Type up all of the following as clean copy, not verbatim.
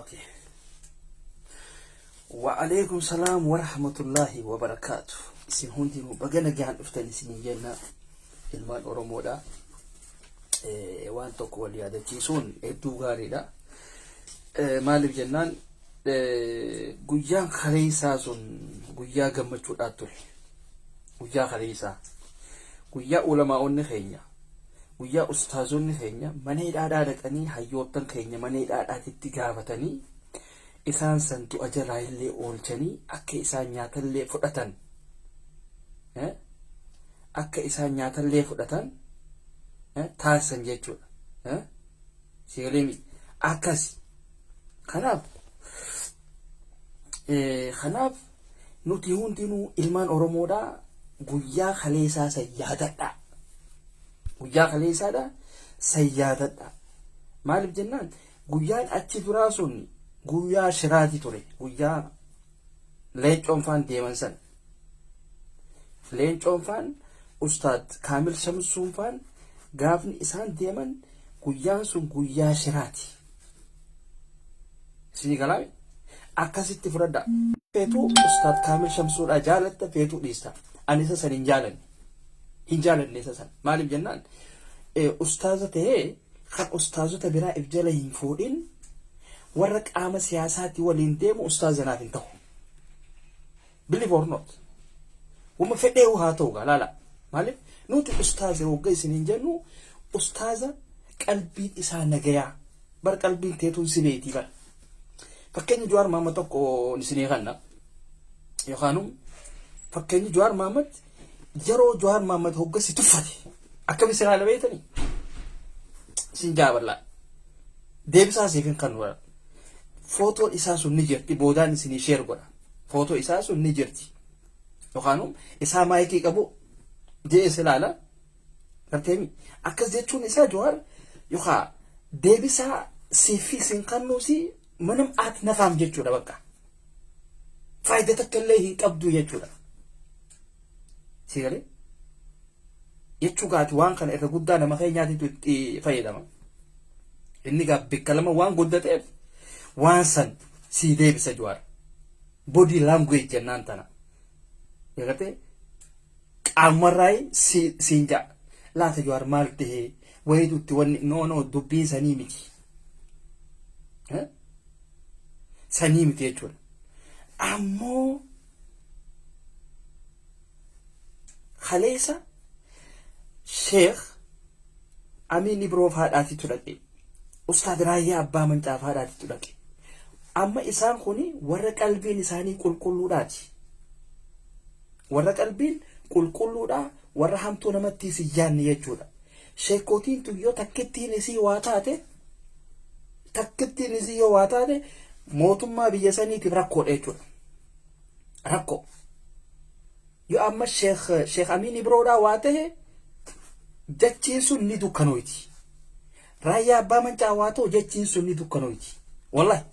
Okay. Wa alaikum salaam wa rahmatullahi wa barakaatu. Isin hundinuu baga nagaan dhuftan isinii jenna ilmaan Oromoodha. Waan tokko wal yaadachiisuun hedduu gaariidha. Maaliif jennaan guyyaan kaleessaa sun guyyaa gammachuudhaa ture. Guyyaa kaleessaa. Guyyaa ulamaa'onni keenya Guyyaa ustaazonni keenya mana hidhaadhaa dhaqanii hayyoottan keenya mana hidhaadhaatitti gaafatanii isaan san du'a jalaa illee oolchanii akka isaan nyaatallee fudhatan akka isaan nyaatallee fudhatan taasisan jechuudha. Sigalee miti. Akkasi. Kanaaf kanaaf nuti hundinuu ilmaan Oromoodhaa guyyaa kaleessaa san yaadadhaa. Guyyaa kaleessaadha san yaadadhaa. Maaliif jennaan guyyaan achi duraa sun guyyaa shiraati ture. Guyyaa leencoon faan deeman san. Leencoon faan Ustaad Kaamil Shamsuun faan gaafni isaan deeman guyyaan sun guyyaa shiraati. Isinii galaame akkasitti fudhadha. Feetuu Ustaad Kaamil Shamsuudhaa jaalatta feetuu dhiista. Ani isa san hin jaalanne. Hin jaalanne isa san. Maaliif jennaan ustaaza ta'ee kan ustaazota biraa if jala hin fuudhin warra qaama siyaasaatti waliin deemu ustaaza naaf hin ta'u. Believe or not. Wama fedheewu haa ta'u gaa laala. Maaliif nuti ustaaza hogga isin hin jennu ustaaza qalbiin isaa nagayaa. Bar qalbiin teetuun si beetii bar. Fakkeenyi Jawaar Mahammad tokko isinii kanna. Yookaanum fakkeenyi Jawaar Mahammad yeroo Jawaar Mahammad hogga si tuffate akkami si haala beektanii? Isin jaaballaa. Deebisaa siif hin kannu. Footoon isaa sun ni jirti boodaan isinii sheer godha. Footoo isaa sun ni jirti. Yookaanum isaa maayikii qabu je'es ilaala. Garteemi akkas jechuun isaa Jawaar yookaa deebisaa siif sin kannuusi manam aat nafaam jechuudha bakka. Faayidaa takka illee hin qabdu jechuudha. Si galee? Jechuu gaati waan kana irra guddaa nama keenyaatitu itti fayyadama. Inni gaa bikka lama waan guddateef waan san sii deebisa Jawaar. Body language jennaan tana. Agartee? Qaamumarraayi siin ja'a. Laata Jawaar maal tahee wayiitu itti wanni no no dubbiin sanii miti. Sanii miti jechuudha. Ammoo kaleessa Sheekh Amiin Ibroo faadhaatitu dhaqe. Ustaad Raayyaa Abbaa Mancaa faadhaatitu dhaqe. Amma isaan kuni warra qalbiin isaanii qulqulluudhaati. Warra qalbiin qulqulluudha, warra hamtuu namattiis hin yaanne jechuudha. Sheekkootiin tun yoo takkittiin isii waa taate, takkittiin isii yoo waa taate mootummaa biyya saniitiif rakkoodha jechuudha. Rakkoo. Yoo amma Sheekh Amiin Ibroodhaa waa tahe jachiin sun ni dukkanoyti. Raayyaa Abbaa Mancaa waa ta'u jachiin sun ni dukkanoyti. Wallahi.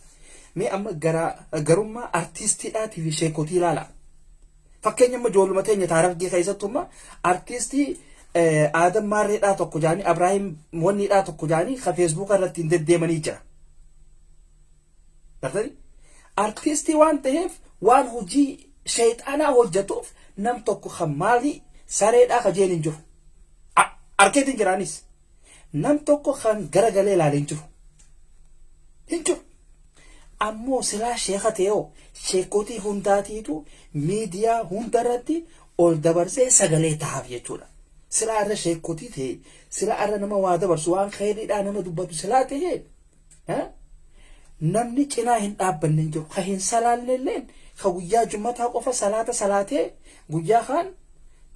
Mee amma garummaa artiistiidhaatii fi sheekotii ilaala. Fakkeenya amma ijoolluma teenya taarargee keessattuu amma artiistii Aadam Maarreedhaa tokko jaanii Abraahim Wanniidhaa tokko jaanii ka feesbuuka irratti hin deddeemanii jira. Gartanii? Artiistii waan ta'eef waan hojii sheexanaa hojjetuuf nam tokko kan maalii sareedhaa ka jeen hin jiru. Arkeetiin jiraanis. Nam tokko kan garagalee ilaale hin jiru. Hin jiru. Ammoo silaa sheeka ta'eoo sheekotii hundaatiitu miidiyaa hundarratti ol dabarsee sagalee tahaaf jechuudha. Silaa irra sheekotii ta'e silaa irra nama waa dabarsu waan kheyriidhaa nama dubbatu silaa ta'e namni cinaa hin dhaabbanne hin jiru. Ka hin salaalne illeen ka guyyaa jummataa qofa salaata salaatee guyyaa kaan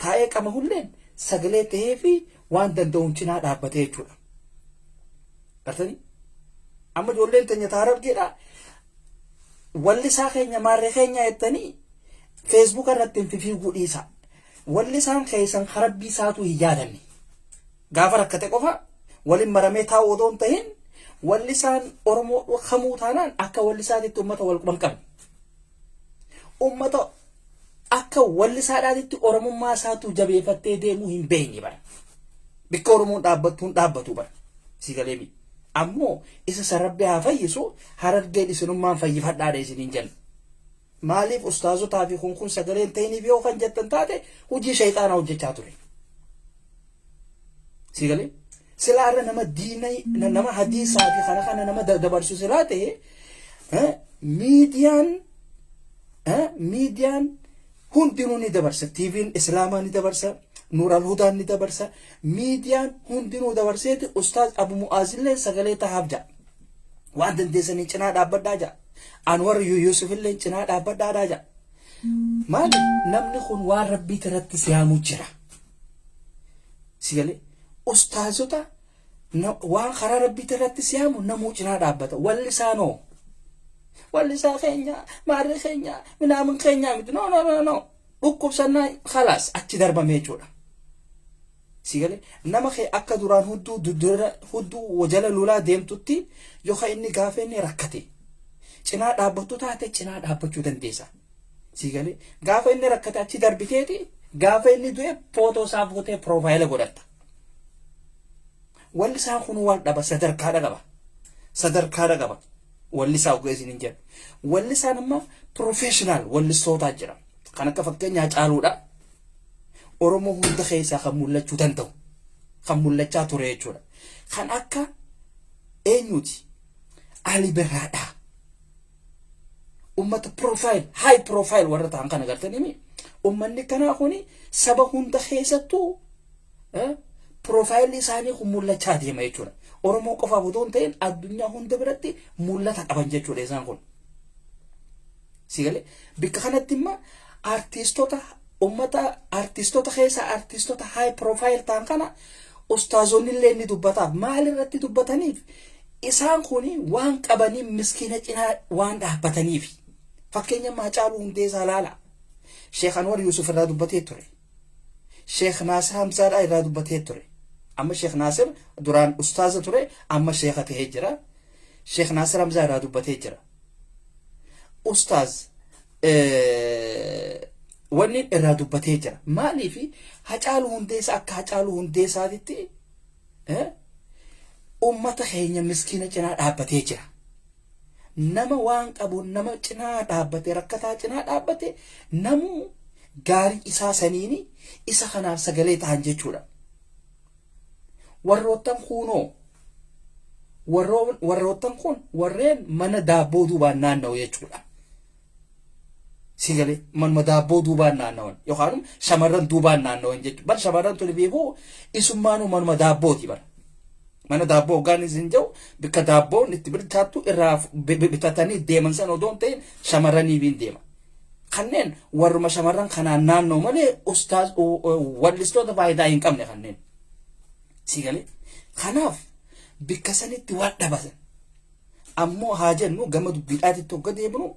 taa'ee qamahulleen sagalee tahee fi waan danda'uun cinaa dhaabbatee jechuudha. Gartanii? Amma ijoolleen teenya ta Harargeedha. Wallisaa keenya maarree keenya jettanii feesbuuka irratti hin fifiiguu dhiisa. Wallisaan keessan karabbii isaatuu hin yaadanne. Gaafa rakkate qofa waliin maramee taa'u odoo hin tahin wallisaan Oromoo kamuu taanaan akka wallisaatitti uummata wal quban qabne. Uummata akka wallisaadhaatitti Oromummaa isaatuu jabeeffattee deemuu hin beekne bara. Bikka Oromoon dhaabbattu hin dhaabbatu bara. Si galee mi? Ammoo isa san Rabbi haa fayyisu, Harargeen isinummaan fayyifadhaadha isiniin jenna. Maaliif ustaazotaa fi kun kun sagalee hin ta'iniif yoo kan jettan taate, hojii shayxaanaa hojjechaa ture. Si galee? Silaa irra nama diina, nama hadiisaa fi kana kana nama dabarsu silaa ta'e, miidiyaan hundinuu ni dabarsa. TV'n Islaamaa ni dabarsa. Nuur al-Hudaan ni dabarsa. Miidiyaan hundinuu dabarseeti Ustaaz Abu Mu'aazillee sagalee tahaaf ja'a. Waan dandeessanii cinaa dhaabbadhaa ja'a. Anwar Yuusufillee cinaa dhaabbadhaadhaa ja'a. Maali, namni kun waan Rabbii irratti siyaamu jira. Si galee? Ustaazota waan karaa Rabbii irratti siyaamu namuu cinaa dhaabbata. Walli isaanoo. Walli isaa keenya, maarri keenya, minaamin keenya miti. No, no, no, no. Dhukkubsannaa khalaas achi darbame jechuudha. Si galee? Nama kee akka duraan hudduu dudura hudduu jala lolaa deemtutti, yookaan inni gaafa inni rakkate cinaa dhaabbattu taate, cinaa dhaabbachuu dandeessa. Si galee? Gaafa inni rakkate achi darbiteeti, gaafa inni du'e footoo isaa fuutee profile godhatta. Walli isaa kun wal dhaba, sadarkaadha qaba. Sadarkaadha qaba. Walli isaa ogeessi isin hin jedhu. Walli isaan amma professional wallistootaa jira. Kan akka fakkeenyaa Caaluudha. Oromoo hunda keessaa kan mul'achuu danda'u. Kan mul'achaa ture jechuudha. Kan akka eenyuti? Ali Birraadha. Ummata profile, high profile warra ta'an kana gartanii, ummanni kanaa kuni saba hunda keessattuu profile isaanii kun mul'achaa deema jechuudha. Oromoo qofaaf otoo hin ta'in addunyaa hunda biratti mul'ata qaban jechuudha isaan kun. Si galee? Bikka kanatti immoo artiistota, ummata artiistota keessa artiistota high profile ta'an kana ustaazonni illee ni dubbataaf. Maal irratti dubbataniif? Isaan kun waan qabaniif, miskiina cinaa waan dhaabbataniif. Fakkeenya Haacaaluu Hundeessaa laala. Sheekh Anwar Yusuf irraa dubbatee ture. Sheekh Naasir Hamzaadhaa irraa dubbatee ture. Amma Sheekh Naasir duraan ustaaza ture, amma sheekha ta'ee jira. Sheekh Naasir Hamzaa irraa dubbatee jira. Ustaaz wanni irraa dubbatee jira. Maaliif? Hacaaluu Hundeessaa akka Hacaaluu Hundeessaatitti ummata keenya miskiina cinaa dhaabbatee jira. Nama waan qabu nama cinaa dhaabbate, rakkataa cinaa dhaabbate, namuu gaarii isaa saniini isa kanaaf sagalee ta'an jechuudha. Warroottan kuunoo, warroottan kun warreen mana daabboo duubaan naanna'u jechuudha. Si galee? Manuma daabboo duubaan naannawan yookaan shamarran duubaan naannawan jechuudha. Bar shamarran tuni beekuu isummaanuu manuma daabbooti bara. Mana daabboo hoggaan isin jiru, bikka daabboon itti bilchaattu irraa bitatanii deeman sana odoo hin ta'in shamarraniif hin deema. Kanneen warruma shamarran kanaan naannoo malee ustaaz wallistoota faayidaa hin qabne kanneen. Si galee? Kanaaf bikka sanitti wal dhabasan. Ammoo haa jennu, gama dubbiidhaatitti hogga deebinu,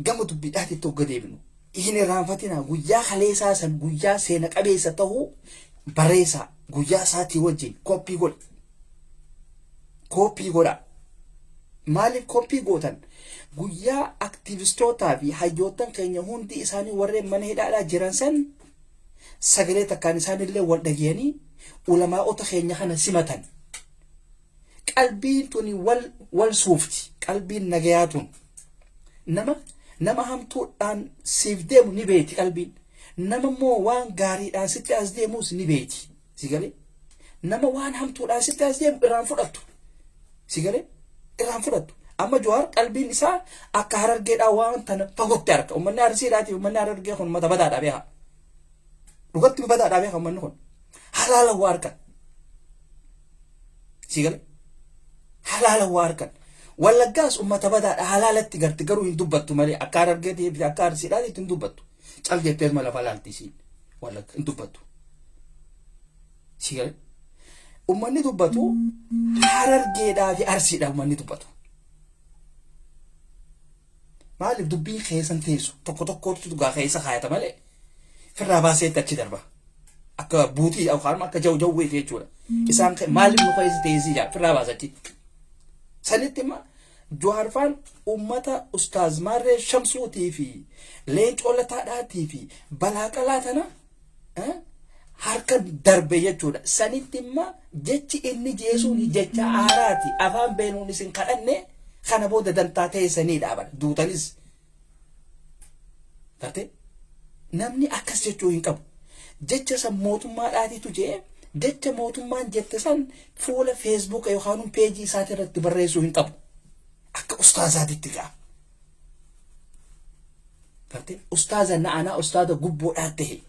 gama dubbiidhaatitti hogga deebinu, hin irraanfatina, guyyaa kaleessaa san guyyaa seena qabeessa tahuu barreessaa, guyyaa isaatii wajjin copy godhi. Copy godha. Maaliif copy gootan? Guyyaa aktiivistootaa fi hayyoottan keenya hundi isaanii warreen mana hidhaadhaa jiran san sagalee takkaan isaanillee wal dhageenii ulamaa'ota keenya kana simatan. Qalbiin tuni wal wal suufti. Qalbiin nagayaa tun. Nama hamtuudhaan siif deemu ni beeti qalbiin. Nama immoo waan gaariidhaan sitti as deemus ni beeti. Si galee? Nama waan hamtuudhaan sitti as deemu irraan fudhattu. Si galee? Irraan fudhattu. Amma Jawaar qalbiin isaa akka Harargeedhaa waan tana fagootti arga. Uummanni Arsiidhaatiif uummanni Harargee kun uummata badaadha beekaa. Dhugatti badaadha beekaa uummanni kun. Halaala waa argan. Si galee? Halaala waa argan. Wallaggaas uummata badaadha, halaalatti garti, garuu hin dubbattu malee akka Harargeetii fi akka Arsiidhaatiitti hin dubbattu. Cal jetteetuma lafa laalti isiin. Wallagga hin dubbattu. Si galee? Uummanni dubbatu Harargeedhaa fi Arsiidha uummanni dubbatu. Maaliif? Dubbiin keessan teessu tokko tokkotti dhugaa keessa kaayata malee firraa baaseetti achi darba. Akka buutii yookaan akka jawweeti jechuudha. Isaan maaliif nu keessa teessii jaa firraa baasa achi. Sanitti immoo Jawaar faan uummata Ustaaz Maarree Shamsuutii fi Leencoo Lataadhaatii fi Balaaqalaa tana harka Harka darbe jechuudha. Sanitti imma jechi inni jeesuun jecha aaraati. Afaan beenuun isin kadhanne kana booda dantaa teessanii dhaaban. Duutanis. Garte? Namni akkas jechuu hin qabu. Jecha san mootummaadhaatitu jee jecha mootummaan jette san fuula feesbuuka yookaan peejii isaatii irratti barreessuu hin qabu. Akka ustaazaatitti ga'a. Garte? Ustaaza na'anaa ustaaza gubboodhaa ta'e.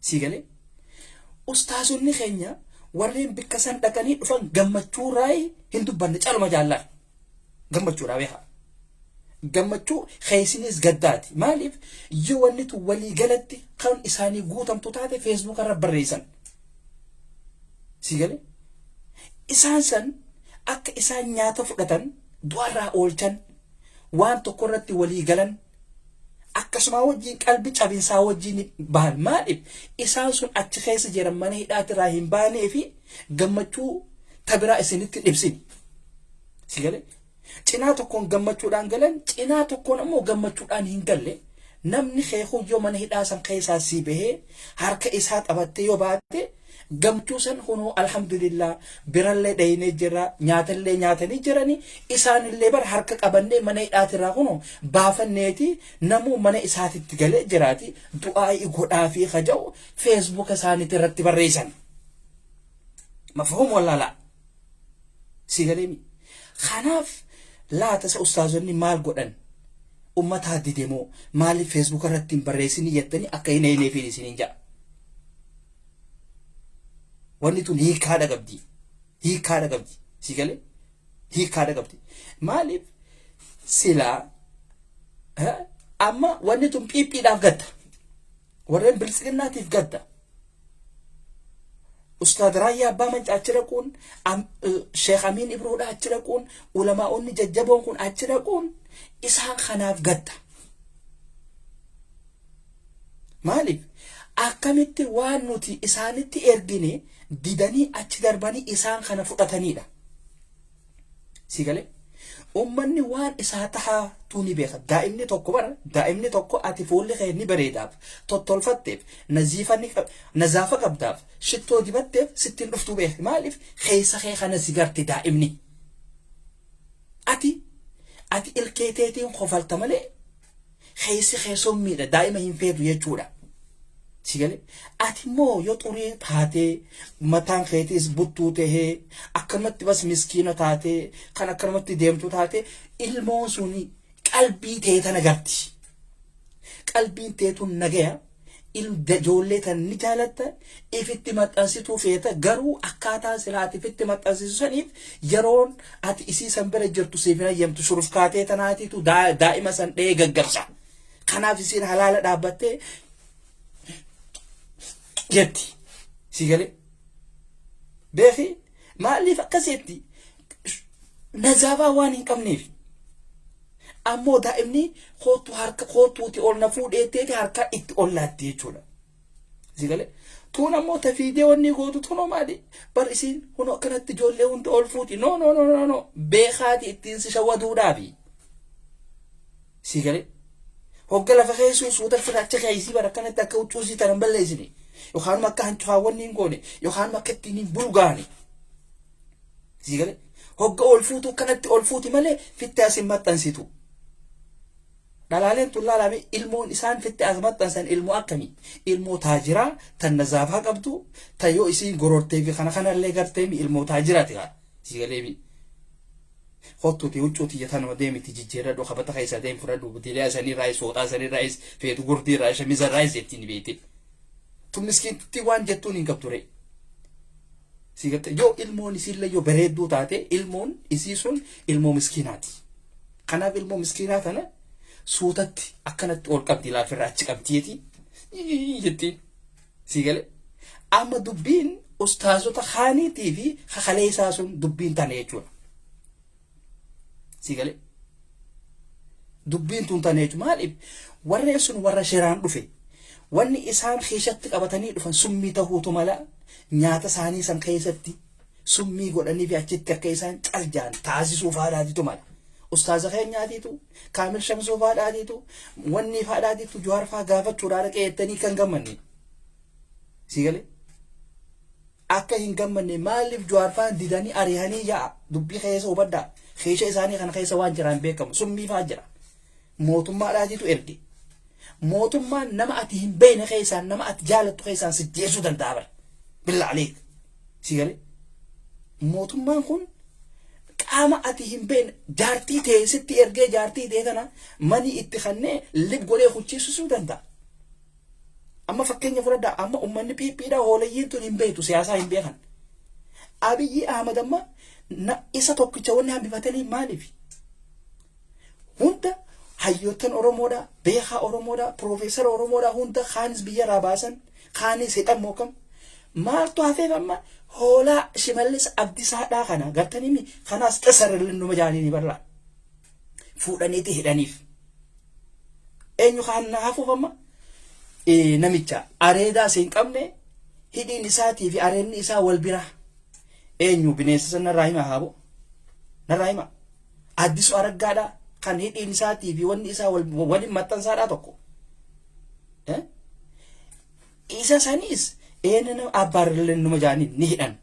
Sii galee? Ustaazonni keenya warreen bikka san dhaqanii dhufan gammachuurraa hin dubbanne caluma jaallaan. Gammachuudhaa beekaa. Gammachuu keessinis gaddaati. Maaliif yoo wanni tun walii galatti kan isaanii guutamtu taate feesbuuka irra barreessan. Sii galee? Isaan san akka isaan nyaata fudhatan du'arraa oolchan waan tokko irratti walii galan akkasumaa wajjin qalbi cabinsaa wajjin bahan. Maaliif isaan sun achi keessa jiran mana hidhaatirraa hin baanee fi gammachuu tabiraa isinitti dhibsini. Si galee? Cinaa tokkoon gammachuudhaan galan, cinaa tokkoon ammoo gammachuudhaan hin galle. Namni keekuu yoo mana hidhaa san keessaa sii bahee harka isaa qabattee yoo baate gammachuu san hunoo alhamdulillah birallee dhaynee jira, nyaatallee nyaatanii jirani, isaanillee bara harka qabannee mana hidhaatirraa kunoo baafanneeti namuu mana isaatitti galee jiraati du'aa'ii godhaa fi kaja'u feesbuuka isaaniitti irratti barreessan. Mafhuum wallaalaa. Si galeemi. Kanaaf laata isa ustaazonni maal godhan? Ummataa dide moo maaliif feesbuuka irratti hin barreessinii jettanii akka hin eeyneefiin isiniin ja'a. Wanni tun hiikaadha qabdi. Hiikaadha qabdi. Si galee? Hiikaadha qabdi. Maaliif silaa amma wanni tun phiiphiidhaaf gadda. Warreen biltsiginnaatiif gadda. Ustaad Raayyaa Abbaa Mancaa achi dhaquun, Sheekh Amiin Ibroodhaa achi dhaquun, ulamaa'onni jajjaboon kun achi dhaquun isaan kanaaf gadda. Maaliif? Akkamitti waan nuti isaanitti ergine didanii achi darbanii isaan kana fudhataniidha. Si galee? Ummanni waan isaa tahaatu ni beeka. Daa'imni tokko bara daa'imni tokko ati fuulli kee ni bareedaaf, tottolfatteef, naziifa ni nazaafa qabdaaf, shittoo dibatteef sittiin dhuftuu beeki. Maaliif? Keessa kee kana si garte daa'imni. Ati ilkee teetiin kofalta malee keessi kee summiidha, daa'ima hin feetu jechuudha. Si galee? Ati immoo yoo xurii taatee mataan keetiis buttuu tahee akkanumatti bas miskiina taatee kan akkanumatti deemtu taate ilmoon suni qalbii tee tana garti. Qalbiin teetun nagaya. Ijoollee tan ni jaalatta, ifitti maxxansituu feeta, garuu akkaataa silaa ati ifitti maxxansisu saniif yeroon ati isii san bira jirtu siif hin hayyamtu. Shurufkaatee tanaatiitu daa'ima san dha'ee gaggabsa. Kanaaf isiin halaala dhaabbattee jetti. Si galee? Beeki maaliif akkas jetti? Nazaabaa waan hin qabneef. Ammoo daa'imni koottu harka koottuuti ol na fuudheetteeti harka itti ol laatti jechuudha. Si galee? Tuun ammoo tafiidee wanni gootu tunoo maali? Bar isiin kunoo akkanatti ijoollee hunda ol fuuti. No, no, no, no, no. Beekaati ittiin si shawwaduudhaafi. Si galee? Hogga lafa keessuu suuta firaacha keessii bara akkanatti akka huccuu isii tanan balleessine. Yookaan akka hancufaawwan hin goone. Yookaan akka ittiin hin bulgaane. Si galee? Hogga ol fuutu akkanatti ol fuuti malee fitte as hin maxxansitu. Dhalaaleen tun laalame ilmoon isaan fitte as maxxansan ilmoo akkamii? Ilmoo taajiraa tan nazaafaa qabdu ta yoo isiin gorortee fi kana kanallee garteemi ilmoo taajiraati kaa. Si galeemi. Kottuuti huccuu tiyya tanuma deemiti jijjiirradhu kabata keessa deem fudhadhu butiilee sanii raayis fooxaa sanii raayis feetu gurdii raayis shamiza raayis jettiin beekte. Tun miskiintutti waan jettuun hin qabdu ree. Si galte yoo ilmoon isiillee yoo bareedduu taate ilmoon isii sun ilmoo miskiinaati. Kanaaf ilmoo miskiinaa tana suutatti akkanatti ol qabdi laafirraa achi qabdiiti jettiin. Si gale amma dubbiin ustaazota kaaniitii fi kakaleessaa sun dubbiin tana jechuudha. Si gale dubbiin tun tana jechuudha. Maaliif warreen sun warra shiraan dhufe wanni isaan keessatti qabatanii dhufan summii ta'uutu mala, nyaata isaanii san keessatti summii godhanii fi achitti akka isaan caljaan taasisuu faadhaatitu mala. Ustaaza keenyaatiitu Kaamil Shamsuu faadhaatiitu wanni faadhaatiitu Jawaar faa gaafachuudhaa dhaqee jettanii kan gammanne. Si galee? Akka hin gammanne maaliif Jawaar faan didanii ari'anii ja'a dubbii keessa hubadhaa. Keessa isaanii kana keessa waan jiraan beekamu summii faa jira. Mootummaadhaatitu erge. Mootummaan nama ati hin beekne keessaan nama ati jaalattu keessaan si jeesuu danda'a bara. Billaa aleek. Si galee? Mootummaan kun qaama ati hin beekne jaartii ta'e sitti ergee jaartii ta'e tana manii itti kannee lib godhee kuchiisisuu danda'a. Amma fakkeenya fudhadhaa, amma uummanni PPdha hoolayyiin tun hin beektu, siyaasaa hin beekan. Abiyyi Ahmad amma isa tokkicha wanni hambifatanii maaliif? Hunda hayyoottan Oromoodha, beekaa Oromoodha, piroofeesara Oromoodha hunda kaanis biyyarraa baasan, kaanis hidhan mookam. Maaltu hafeef amma hoolaa Shimallis Abdisaadhaa kana gartanii kanaas xasarri numa jaanii barlaa. Fuudhaniiti hidhaniif. Eenyu kaan hafuuf amma namicha areedaa hin qabne, hidhiin isaatii fi areedni isaa wal bira. Eenyu bineensa sana narraa hima haabo, narraa hima. Addisu Araggaadha kan hidhiin isaatii fi wanni isaa waliin maxxansaadha tokko. Isa saniis eenyu nama abbaarrillee numa jaaniin ni hidhan.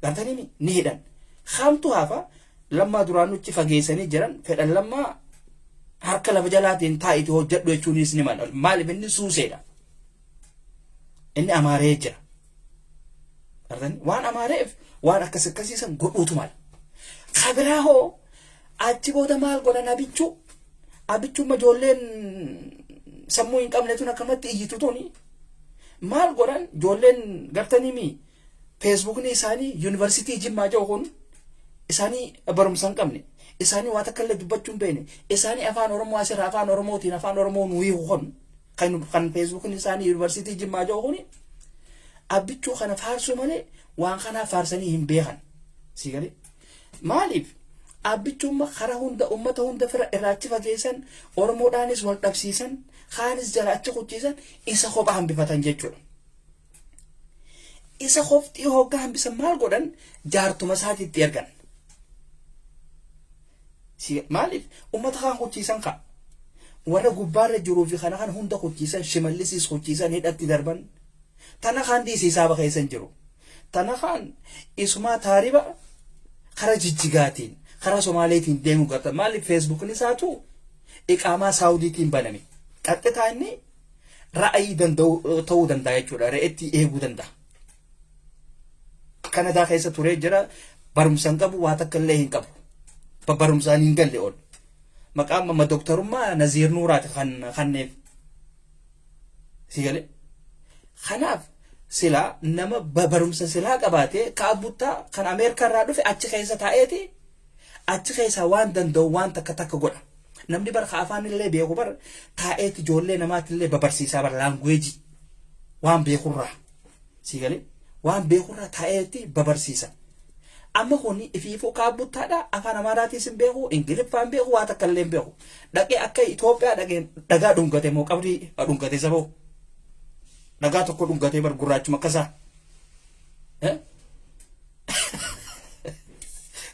Gartanii ni hidhan. Hamtu hafa? Lammaa duraan nutti fageessanii jiran fedhan. Lammaa harka lafa jalaatiin taa'iti hojjedhu jechuunis ni mala. Maaliif? Inni suuseedha. Inni amaaree jira. Gartanii waan amaareef waan akkas akkasiisan godhuutu mala. Kabiraa hoo achi booda maal godhan? Abichuu? Abichuun ijoolleen sammuu hin qabne tun akkamatti iyyitu tuni maal godhan? Ijoolleen gartanii mi Feesbuukni isaanii Yuunivarsiitii Jimmaa jiru kun isaanii barumsa hin qabne, isaanii waa takka illee dubbachuu hin beekne, isaanii afaan Oromoo asirra afaan Oromootiin afaan Oromoo nu hiiku kun kan Feesbuukni isaanii Yuunivarsiitii Jimmaa jiru kun Abbichuu kana faarsuu malee waan kanaa faarsanii hin beekan. Si galee? Maaliif? Abbichuun karaa hunda ummata hunda fira irraa achi fageessan, Oromoodhaanis wal dhabsiisan, kaanis jala achi kuchiisan, isa kophaa hambifatan jechuudha. Isa kofxii hoggaa hambisan maal godhan? Jaartuma isaatiitti ergan. Maaliif? Ummata kaan kuchiisan ka'a. Warra gubbaarra jiruu fi kana kan hunda kuchiisan, Shimallisiis kuchiisan, hidhatti darban. Tana kaan dhiisiisaa keessa hin jiru. Tana kaan isumaa taariba kara Jijjigaatiin kara Somaaleetiin deemu garta. Maaliif? Feesbuukni isaatu iqaamaa Saawudiitiin baname. Qaxxitaa inni ra'ayii danda'u ta'uu danda'a jechuudha. Re'etti eeguu danda'a. Kanadaa keessa turee jira. Barumsa hin qabu, waa takka illee hin qabu. Barumsaan hin galle ol. Maqaan mamma doktorummaa Naziir Nuuraati kan kanneef. Si galee? Kanaaf silaa nama barumsa silaa qabaatee kaabuttaa kan Ameerikaa irraa dhufe achi keessa taa'eeti achi keessaa waan danda'u waan takka takka godha. Namni bara ka afaan illee beeku bara taa'eeti ijoollee namaatti illee babarsiisaa bara language waan beekurraa. Si galee? Waan beekurraa taa'eeti babarsiisa. Amma kun ifiifuu kaabbuttaadha, afaan Amaaraatiis hin beeku, Ingiliffaan beeku, waa takka illee hin beeku. Dhaqee akka Itoophiyaa dhaqee dhagaa dhungate moo qabrii dhungate saboo. Dhagaa tokko dhungatee bar gurraachuma akkasaa.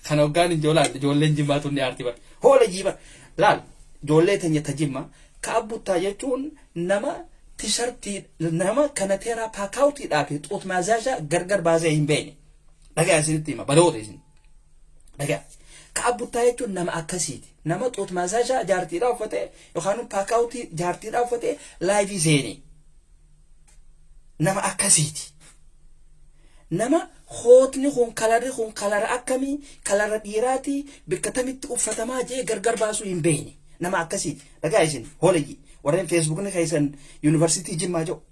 Kana hoggaan ijoollaan ijoolleen Jimmaa tun ni aarti bar. Hoola jiiba laal ijoollee teenya ta Jimma kaabbuttaa jechuun nama tishartii nama kanateeraa paakaawutiidhaa fi xuut maazaashaa gargar baasee hin beekne. Dhagaa isinitti hima, baloota isin. Dhagaa. Kaabbuttaa jechuun nama akkasiiti. Nama xuut maazaashaa jaartiidhaa uffatee yookaan paakaawutii jaartiidhaa uffatee live seenee. Nama akkasiiti. Nama hootni kun kalarri kun kalara akkamii, kalara dhiiraati, bakka tamitti uffatamaa jee gargar baasuu hin beekne. Nama akkasiiti. Dhagaa isin hoolayyi warreen Feesbuukni keessan Yuunivarsiitii Jimmaa jiru.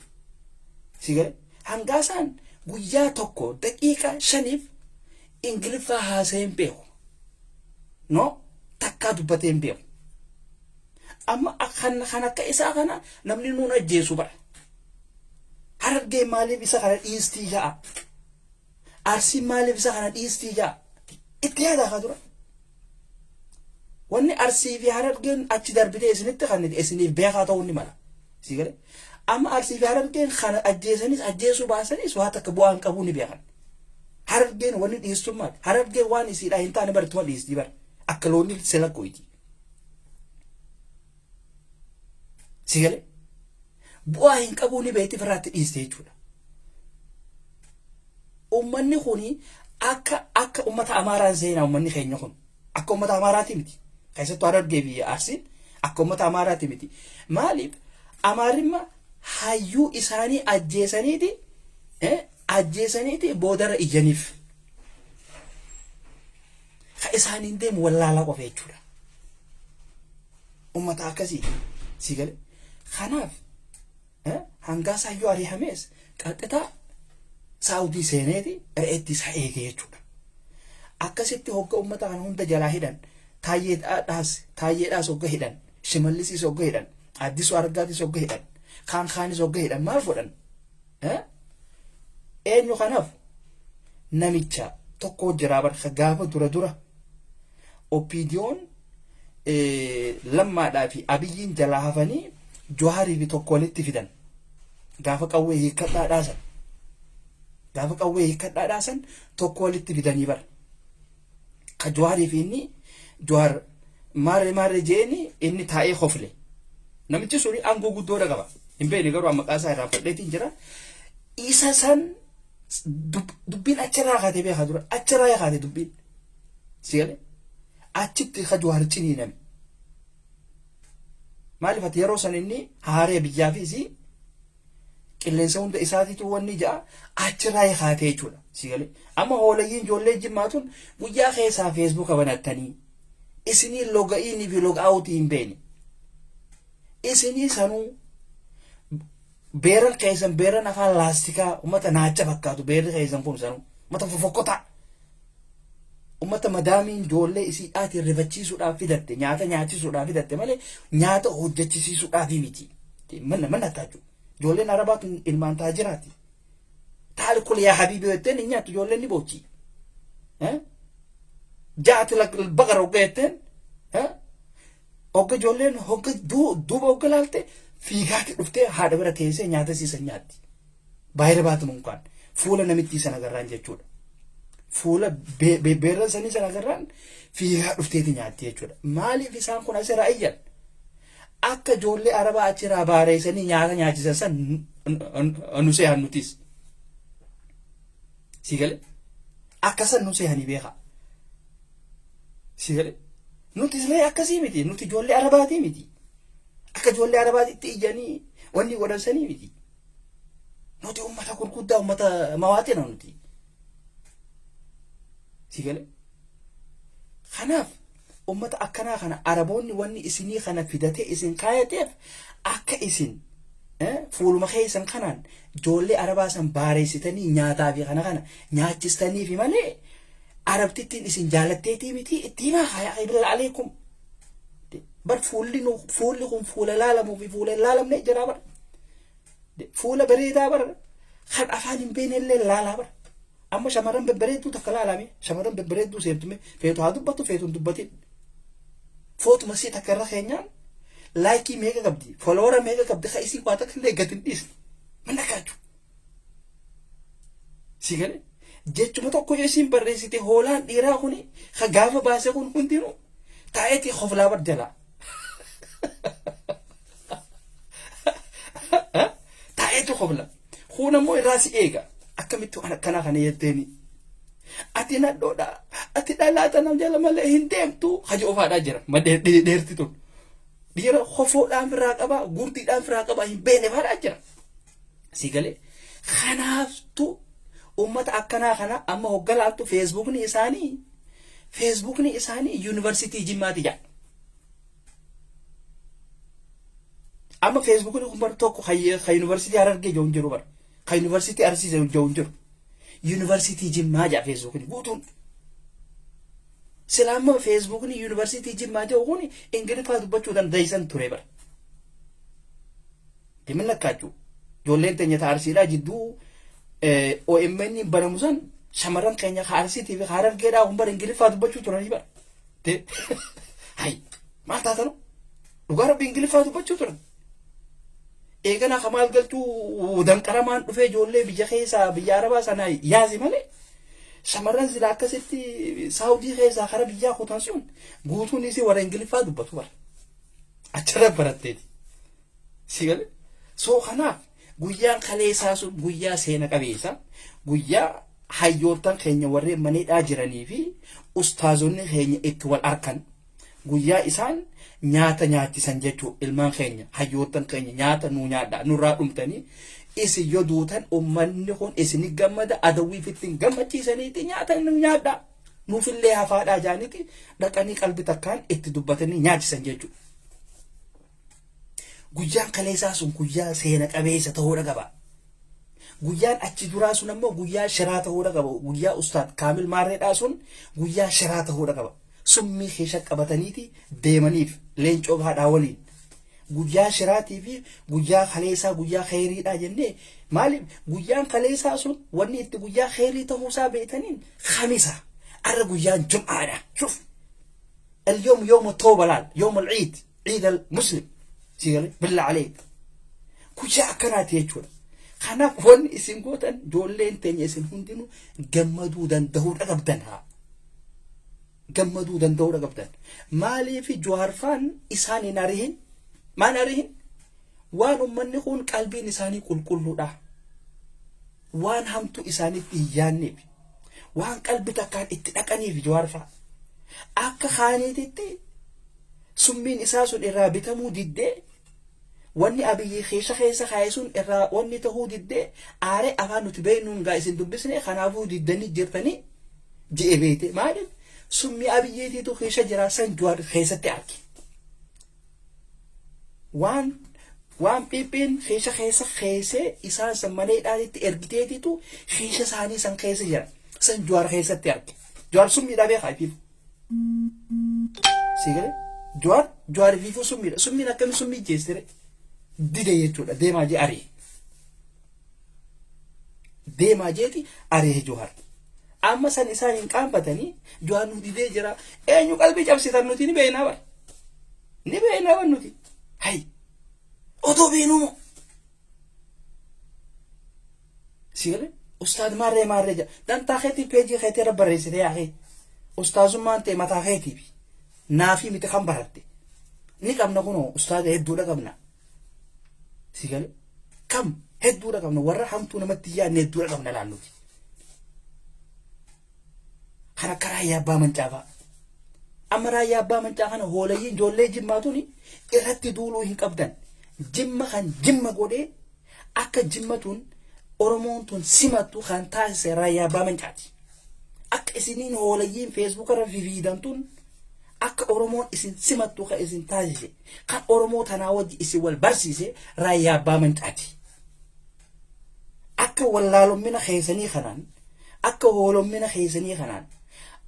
Si galee? Hangaasaan guyyaa tokko daqiiqa 5f Ingiliffaa haasa'ee hin beeku. No, takkaa dubbatee hin beeku. Amma kan akka isaa kana namni nuun ajjeesu bara. Harargee maaliif isa kana dhiistii ja'a? Arsiin maaliif isa kana dhiistii ja'a? Itti yaadaa kaa dura. Wanni Arsii fi Harargeen achi darbitee isinitti kan isiniif beekaa ta'uu ni mala. Si galee? Amma Arsii fi Harargeen kana ajjeesanis ajjeesuu baasanis waa takka bu'aa hin qabuu ni beekan. Harargeen wanni dhiistummaa Harargeen waan isiidhaa hin taane baratuma dhiistii bara. Akka loonni sila koyti. Si galee? Bu'aa hin qabuu ni beekti firraatti dhiiste jechuudha. Uummanni kun akka uummata Amaaraan seenaa uummanni keenya kun akka uummata Amaaraati miti. Keessattuu Harargee fi Arsiin akka uummata Amaaraati miti. Maaliif Amaarimma hayyuu isaanii ajjeesaniiti boodarra iyyaniif. Ka isaaniin deemu wallaalaa qofa jechuudha. Uummata akkasii si gale. Kanaaf hangaa yoo ari'amees qaxxitaa Saawudii seeneeti re'eetti isaa eege jechuudha. Akkasitti hogga uummata kana hunda jalaa hidhan taayyeedhaas hogga hidhan Shimallisiis hogga hidhan Addisuu Argaatis hogga hidhan kaan kaanis hogga hidhan maal godhan? Eenyu kanaaf namicha tokko jira barka gaafa dura dura OPDOn lammaadhaa fi Abiyyiin jalaa hafanii Jawaarii fi tokko walitti fidan gaafa qawwee hiikkadhaa dhaasan gaafa qawwee hiikkadhaa dhaasan tokko walitti fidanii bara ka Jawaarii fi inni Jawaar maarree maarree jeeni inni taa'ee hofle namichi suni aangoo guddoodha qaba hin beekne garuu maqaa isaa irraa fudheetiin jira isa san dubbiin achirraa kaatee beekaa dura achirraa kaatee dubbiin si galee achitti ka Jawaar ciniiname maaliif ati yeroo san inni haaree biyyaa fi isii qilleensa hunda isaatiitu wanni ja'a achirraa kaatee jechuudha si galee amma hoolayyiin ijoollee jimmaatun guyyaa keessaa Facebooka banattanii isinii log inii fi log outii hin beekne isinii sanuu beeran keessan beeran afaan laastikaa ummata naacha fakkaatu beerri keessan kun sanuu ummata fofokkotaa ummata madaamiin ijoollee isiidhaatiin rifachiisuudhaaf fidatte nyaata nyaachisuudhaaf fidatte malee nyaata hojjechisiisuudhaaf miti mana mana taaju ijoolleen arabaatu ilmaan taajiraati taali kul yaa habiibi jetteen hin nyaattu ijoolleen ni boochi jaati baqara hogga jetteen hogga ijoolleen hogga duuba hogga laalte fiigaati dhuftee haadha bira teessee nyaata siisan nyaatti baay'ee baatu munkaan fuula namittii sana agarraan jechuudha. Fuula beerran sanii sana agarraan fiigaa dhufteeti nyaatti jechuudha. Maaliif isaan kun asirraa iyyan? Akka ijoollee arabaa achirraa baareessanii nyaata nyaachisan san nu seehan nutis. Si galee? Akka san nu seehanii beekaa. Si galee? Nuti illee akkasii miti. Nuti ijoollee arabaatii miti. Akka ijoollee arabaatitti iyyanii wanni godhan sanii miti. Nuti ummata gurguddaa ummata mawaaxina nuti. Si galee? Kanaaf ummata akkanaa kana araboonni wanni isinii kana fidatee isin kaayateef akka isin fuuluma keessan kanaan ijoollee arabaa san baareessitanii nyaataa fi kana kana nyaachistanii fi malee arabtittiin isin jaalatteetii miti itti himaa haa billa aleekum. Bar fuulli nu fuulli kun fuula laalamuu fi fuula hin laalamne jira bar. Fuula bareedaa bar kan afaan hin beekne illee laalaa bar. Amma shamarran babbareedduu takka laalame shamarran babbareedduu seertume feetu haa dubbattu feetu hin dubbatin. Footuma sii takka irra keenyaan likeii meeqa qabdi followera meeqa qabdi ka isii waa takka illee gadi hin dhiisne mana kaachuu. Si galee jechuma tokko yoo isiin barreessite hoolaan dhiiraa kuni ka gaafa baase kun hundinuu taa'eetii koflaa bar jalaa. Taa'eetu kofla. Kun ammoo irraa si eega. Akkamitti waan akkanaa kana jetteeni. Ati nadhoodha. Ati dhalaa tana jala malee hin deemtu. Haji ofaadhaa jira. Madee dheerti tun. Dhiira kofoodhaan firaa qabaa, gurdiidhaan firaa qabaa hin beekne faadhaa jira. Si galee. Kanaaftu uummata akkanaa kana amma hogga laaltu Facebookni isaanii yuunivarsiitii Jimmaati jedha. Amma Facebookni kun bar tokko kan yuunivarsiitii Harargee jiru hin jiru bar. Kan yuunivarsiitii Arsii jiru hin jiru. Yuunivarsiitii Jimmaa jedha Facebookni guutuun. Sila amma Facebookni yuunivarsiitii Jimmaa jiru kun Ingiliffaa dubbachuu dandeessan ture bar. Deemin lakkaachuu. Ijoolleen teenya ta Arsiidhaa jidduu OMN banamu san shamarran keenya ka Arsiitii fi ka Harargeedhaa kun bar Ingiliffaa dubbachuu turanii bar. Hay maal taatanu? Dhugaa rabbi Ingiliffaa dubbachuu turan. Eeganaa ka maal galchuu danqaramaan dhufee ijoollee biyya keessaa biyya Arabaa sanaa yaase malee shamarran sila akkasitti Saawudii keessaa kara biyyaa kutan sun guutuun isii warra Ingiliffaa dubbatu bara. Achirra baratteeti. Si galee? So kanaaf guyyaan kaleessaa sun guyyaa seena qabeessa, guyyaa hayyoottan keenya warreen maneedhaa jiranii fi ustaazonni keenya itti wal arkan, guyyaa isaan nyaata nyaachisan jechuu. Ilmaan keenya, hayyoottan keenya, nyaata nuu nyaadha, nurraa dhumtanii, isin yoo duutan ummanni kun isini gammada, adawwiif ittiin gammachiisaniiti, nyaata nuu nyaadha, nuufillee hafaadhaa jaaniti dhaqanii qalbi takkaan itti dubbatanii nyaachisan jechuudha. Guyyaan kaleessaa sun guyyaa seena qabeessa ta'uudha qaba. Guyyaan achi duraa sun ammoo guyyaa shiraa ta'uudha qaba. Guyyaa Ustaad Kaamil Maarreedhaa sun guyyaa shiraa ta'uudha qaba. Summii keessa qabataniiti deemaniif leencoo haadhaa waliin. Guyyaa shiraatii fi guyyaa kaleessaa guyyaa kheyriidhaa jennee, maaliif guyyaan kaleessaa sun wanni itti guyyaa kheyrii ta'uusaa beektaniin Kamisa. Arra guyyaan Jum'aadha. Shuf. اليوم يوم التوبة laal، يوم العيد، عيد المسلم. Sigale بالله عليك guyyaa akkanaati jechuudha. Kanaaf wanni isin gootan, ijoolleen teenya isin hundinuu gammaduu danda'uudha qabdan, haa gammaduu danda'uudha qabdan. Maaliif Jawaarfaan isaan hin arihin? Maal arihin? Waan ummanni kun qalbiin isaanii qulqulluudha. Waan hamtuu isaaniitti hin yaanneef, waan qalbi takkaan itti dhaqaniif. Jawaarfaa akka kaaniititti summiin isaa sun irraa bitamuu diddee, wanni Abiyyi keessa keessa kaa'e sun irraa wanni tahuu diddee, aaree afaan nuti beeknuun gaa isin dubbisne, kanaafuu diddanii jirtanii je'e beeyte. Maaliif? Summii Abiyyiitiitu keessa jira, san Jawaar keessatti arge. Waan Phiphiin keessa keessa keessee isaan san maleedhaanitti ergiteetitu keessa isaanii san keessa jira, san Jawaar keessatti arge. Jawaar summiidha beekaa ifiif. Si galee? Jawaar ifiifuu summiidha. Summiin akkami summii jeessire dide jechuudha. Deemaa jee ari'e. Deemaa jeeti ari'e Jawaar. Amma san isaan hin qaanfatanii, Jawaar nu didee jira. Eenyu qalbii cabsitan? Nuti ni beeknaa bara. Ni beeknaa bara nuti. Hay! Otoo beeknuu moo? Si galee? Ustaad maarree maarree jedha. Dantaa keetii peejii keetii irra barreessite yaa'ee. Ustaazummaan ta'e mataa keetiifi. Naafii miti kan baratte. Ni qabna kunoo, ustaaza hedduudha qabna. Si galee? Kam hedduudha qabna, warra hamtuu namatti yaadne hedduudha qabna laalluti. Kan akka Raayyaa Abbaa Mancaafaa. Amma Raayyaa Abbaa Mancaa kana hoolayyiin ijoollee Jimmaa tuni irratti duuluu hin qabdan. Jimma kan Jimma godhee akka Jimma tun Oromoon tun simattu kan taasise Raayyaa Abbaa Mancaati. Akka isiniin hoolayyiin Feesbuuk irra fifiidan tun akka Oromoon isin simattu kan isin taasise, kan Oromoo tanaa wajji isin wal barsiise Raayyaa Abbaa Mancaati. Akka wallaalommina keessanii kanaan, akka hoolommina keessanii kanaan,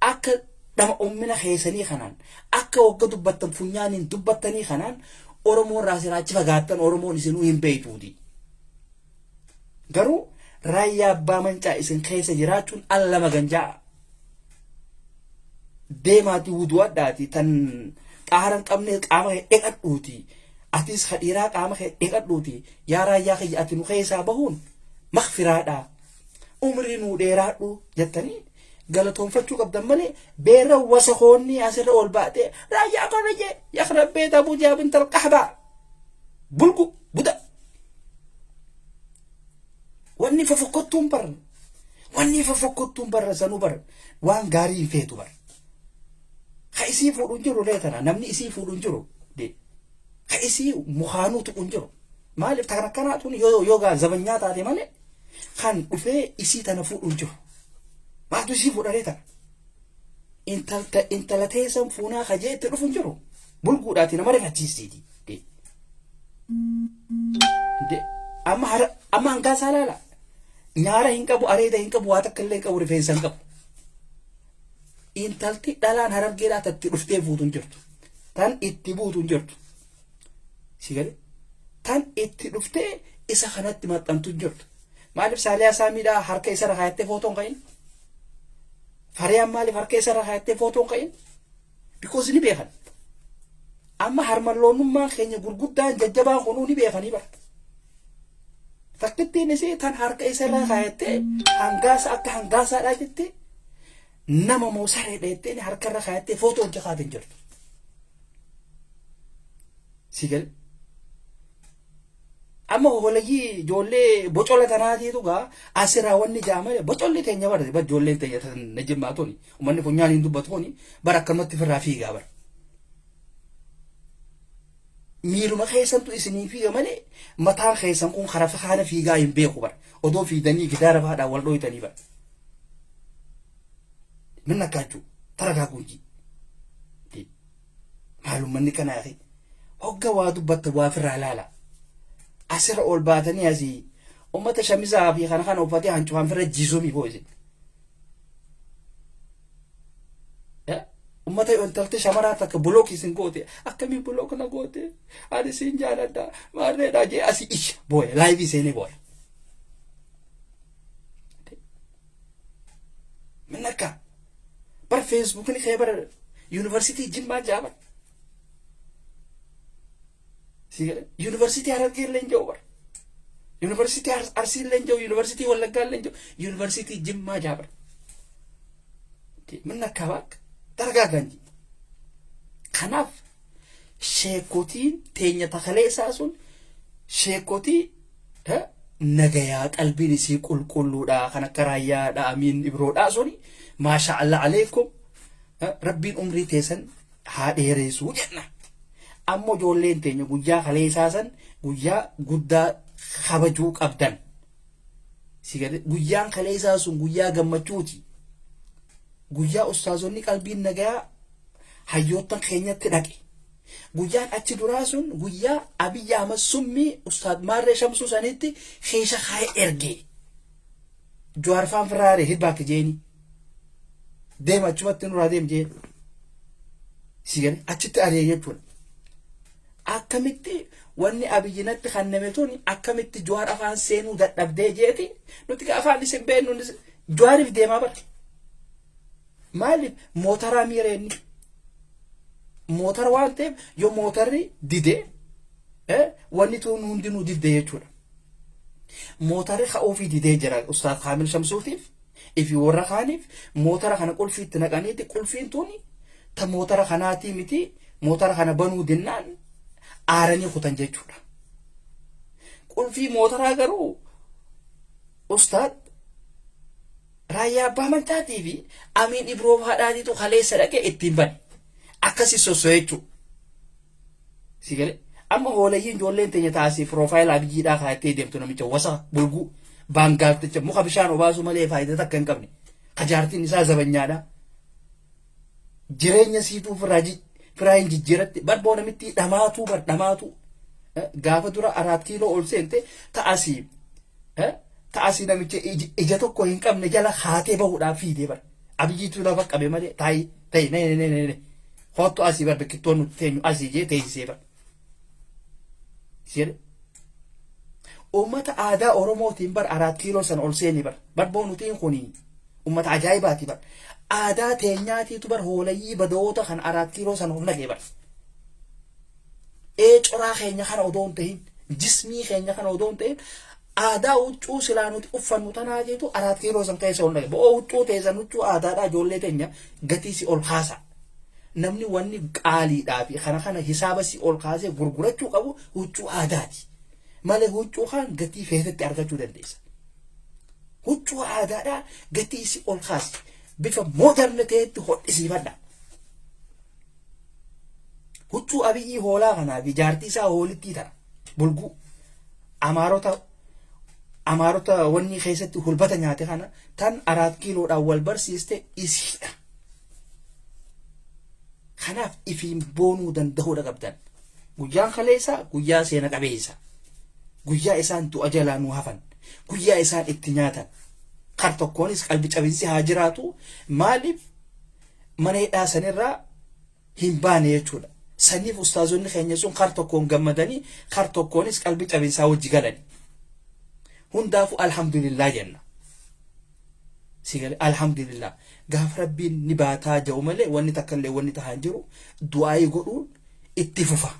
akka dhama'ummina keessanii kanaan, akka wagga dubbattan funyaaniin dubbattanii kanaan Oromoon raasiraachi fagaattan, Oromoon isinuu hin beektuuti. Garuu Raayyaa Abbaa Mancaa isin keessa jiraachuun alla maganjaa. Deemaati wudu'adhaati, tan xaara hin qabne qaama kee dhiqadhuuti. Atis kadhiiraa qaama kee dhiqadhuuti. Yaa Raayyaa kiyya, ati nu keessaa bahuun makfiraadha. Umrii nuu dheeraadhu jettanii galatoonfachuu qabdan malee, beerra wasakoonni asirra ol baatee Raayyaa kana jee yakhrab beet Abu Jaab intal qaxbaa bulgu buda. Wanni fofokkottuun bar, wanni fofokkottuun bar sanuu bar waan gaarii hin feetu bar. Ka isii fuudhu hin jiru lee tana, namni isii fuudhu hin jiru de. Ka isii mukaanuu tuqu hin jiru. Maaliif? Tan akkanaa tun yoo gaa zabanyaa taate malee kan dhufee isii tana fuudhu hin jiru. Maaltu isii fuudha lee tana? Intala teessan fuunaa kajee itti dhufu hin jiru. Bulguudhaati nama rifachiistiiti. De. De. Amma hara amma hangaa isaa laala. Nyaara hin qabu, areeda hin qabu, waa takka illee hin qabu, rifeensa hin qabu. Intalti dhalaan Harargeedhaa tatti dhuftee fuutu hin jirtu. Tan itti buutu hin jirtu. Si galee? Tan itti dhuftee isa kanatti maxxantu hin jirtu. Maaliif Saaliyaa Saamiidhaa harka isarra kaayattee footoon ka'in? Fariyaan maaliif harka isarra kaayattee footoon ka'in? Because ni beekan. Amma harmalloonnummaan keenya gurguddaan jajjabaan kunuu ni beekanii bara. Takkittiin isii tan harka isarra kaayattee hangaasa akka hangaasaadhaa jettee, nama moo sareedha jettee harka irra kaayattee footoo hojii kaate hin jirtu. Si gale? Amma hoolayyii ijoollee bocola tanaatiitu gaa asirraa wanni jaamale bocolli teenya bara bar ijoolleen teenya tan na jimmaa tuni uummanni funyaan hin dubbatu kuni bara akkanumatti firraa fiigaa bara. Miiluma keessantu isinii fiiga malee mataan keessan kun karaa faana fiigaa hin beeku bara. Odoo fiidanii gidaara faadhaan wal dhooytanii bara. Min akkaachuu taragaa kunji. Maalummanni kanaa fi hogga waa dubbatta waa firraa laala. Asirra ol baatanii asii ummata shamisaa fi kana kana uffatee hancufaan firra jiisuu boo isin. Ummata intalti shamaraa takka block isin goote akkamii block na goote ani siin jaaladha maarreedha jee asii iyya booya live seenee booya. Min akka bar Facebookni kee bar yuunivarsiitii Jimmaa jaa bar. Yuunivarsiitii Harargee illee hin jiru bar. Yuunivarsiitii Arsii illee hin jiru, Yuunivarsiitii Wallaggaa illee hin jiru, Yuunivarsiitii Jimmaa jaa bar. Min akka baak targaaganji. Kanaaf sheekotiin teenya takalee isaa sun sheekotii nagayaa qalbiin isii qulqulluudha kan akka raayyaadha amiin ibroodhaa suni maasha Allah aleekum rabbiin umrii teessan haa dheereessuu jenna. Ammoo ijoolleen teenya guyyaa kaleessaa san guyyaa guddaa kabajuu qabdan. Guyyaan kaleessaa sun guyyaa gammachuuti. Guyyaa ustaazonni qalbiin nagayaa hayyoottan keenyatti dhaqe. Guyyaan achi duraa sun guyyaa Abiyyi Ahmad summii Ustaad Maarree Shamsuu sanitti keessa kaa'ee erge. Jawaar faan firraare hidbaak jeeni. Deema achumatti nurraa deem jeen. Si gale achitti ari'e jechuudha. Akkamitti wanni Abiyyi natti kanname tun akkamitti Jawaar afaan seenuu dadhabdee jeeti nuti afaan isin beeknu Jawaariif deemaa bara. Maaliif mootaraa miira inni? Mootara waan ta'eef yoo mootarri dide wanni tun hundinuu didde jechuudha. Mootarri ka'uufii didee jira Ustaaz Kaamil Shamsuutiif ifi warra kaaniif mootara kana qulfii itti naqaniiti qulfiin tun ta mootara kanaatii miti mootara kana banuu dinnaan aaranii kutan jechuudha. Qulfii mootaraa garuu Ustaad Raayyaa Abbaa Mancaatii fi Amiin Ibroo haadhaatiitu kaleessa dhaqee ittiin bane. Akkasi sosso'e jechuudha. Si galee amma hoolayyiin ijoolleen teenya taasii profile Abiyyiidhaa kaayattee deemtu namicha wasa bulguu baangaalticha muka bishaan obaasuu malee faayidaa takka hin qabne. Kajaartiin isaa zabanyaadha. Jireenya siituu firaa hin jijjiiratti barboo namitti dhamaatuu bar dhamaatuu. Gaafa dura araat kiiloo ol seente ta'asii ta'asii namicha ija tokko hin qabne jala haatee bahuudhaaf fiidee bar. Abiyyiitu lafa qabe malee taayi ta'i nee nee nee nee. Hoottu asii bar biqiltoon nuti teenyu asii jee teessisee bar. Jedhe. Uummata aadaa Oromootiin bar araat kiiloo sana ol seeni bar. Barboo nutiin kuni uummata ajaa'ibaati bar. Aadaa teenyaatiitu bar hoolayyii badoota kan araat kiiloo sana ol naqee bar. Ee coraa keenya kana odoo hin ta'in jismii keenya kana odoo hin ta'in aadaa huccuu silaa nuti uffannu tanaatiitu araat kiiloo san keessa ol naqe. Bo'oo huccuu teessan huccuu aadaadhaa ijoollee teenya gatii si ol kaasa. Namni wanni qaaliidhaa fi kana kana hisaaba si ol kaasee gurgurachuu qabu huccuu aadaati. Malee huccuu kaan gatii feetetti argachuu dandeessa. Huccuu aadaadhaa gatii si ol kaasi. Bifa modern ta'etti hodhisiifadha. Huccuu Abiyyii hoolaa kanaa fi jaartii isaa hoolittii tana bulguu amaarota wanni keessatti hulbata nyaate kana tan araat kiiloodhaan wal barsiiste isiidha. Kanaaf ifiin boonuu danda'uudha qabdan. Guyyaan kaleessaa guyyaa seena qabeessa. Guyyaa isaan du'a jalaa nu hafan. Guyyaa isaan itti nyaatan. Kar tokkoonis qalbi cabinsi haa jiraatu. Maaliif mana hidhaa sanirraa hin baane jechuudha. Saniif ustaazonni keenya sun kar tokkoon gammadanii kar tokkoonis qalbi cabinsaa wajji galani. Hundaafuu alhamdulillah jenna. Si galee alhamdulillah gaafa rabbiin ni baataa jedhu malee wanni takka illee wanni tahaa hin jiru du'aayii godhuun itti fufa.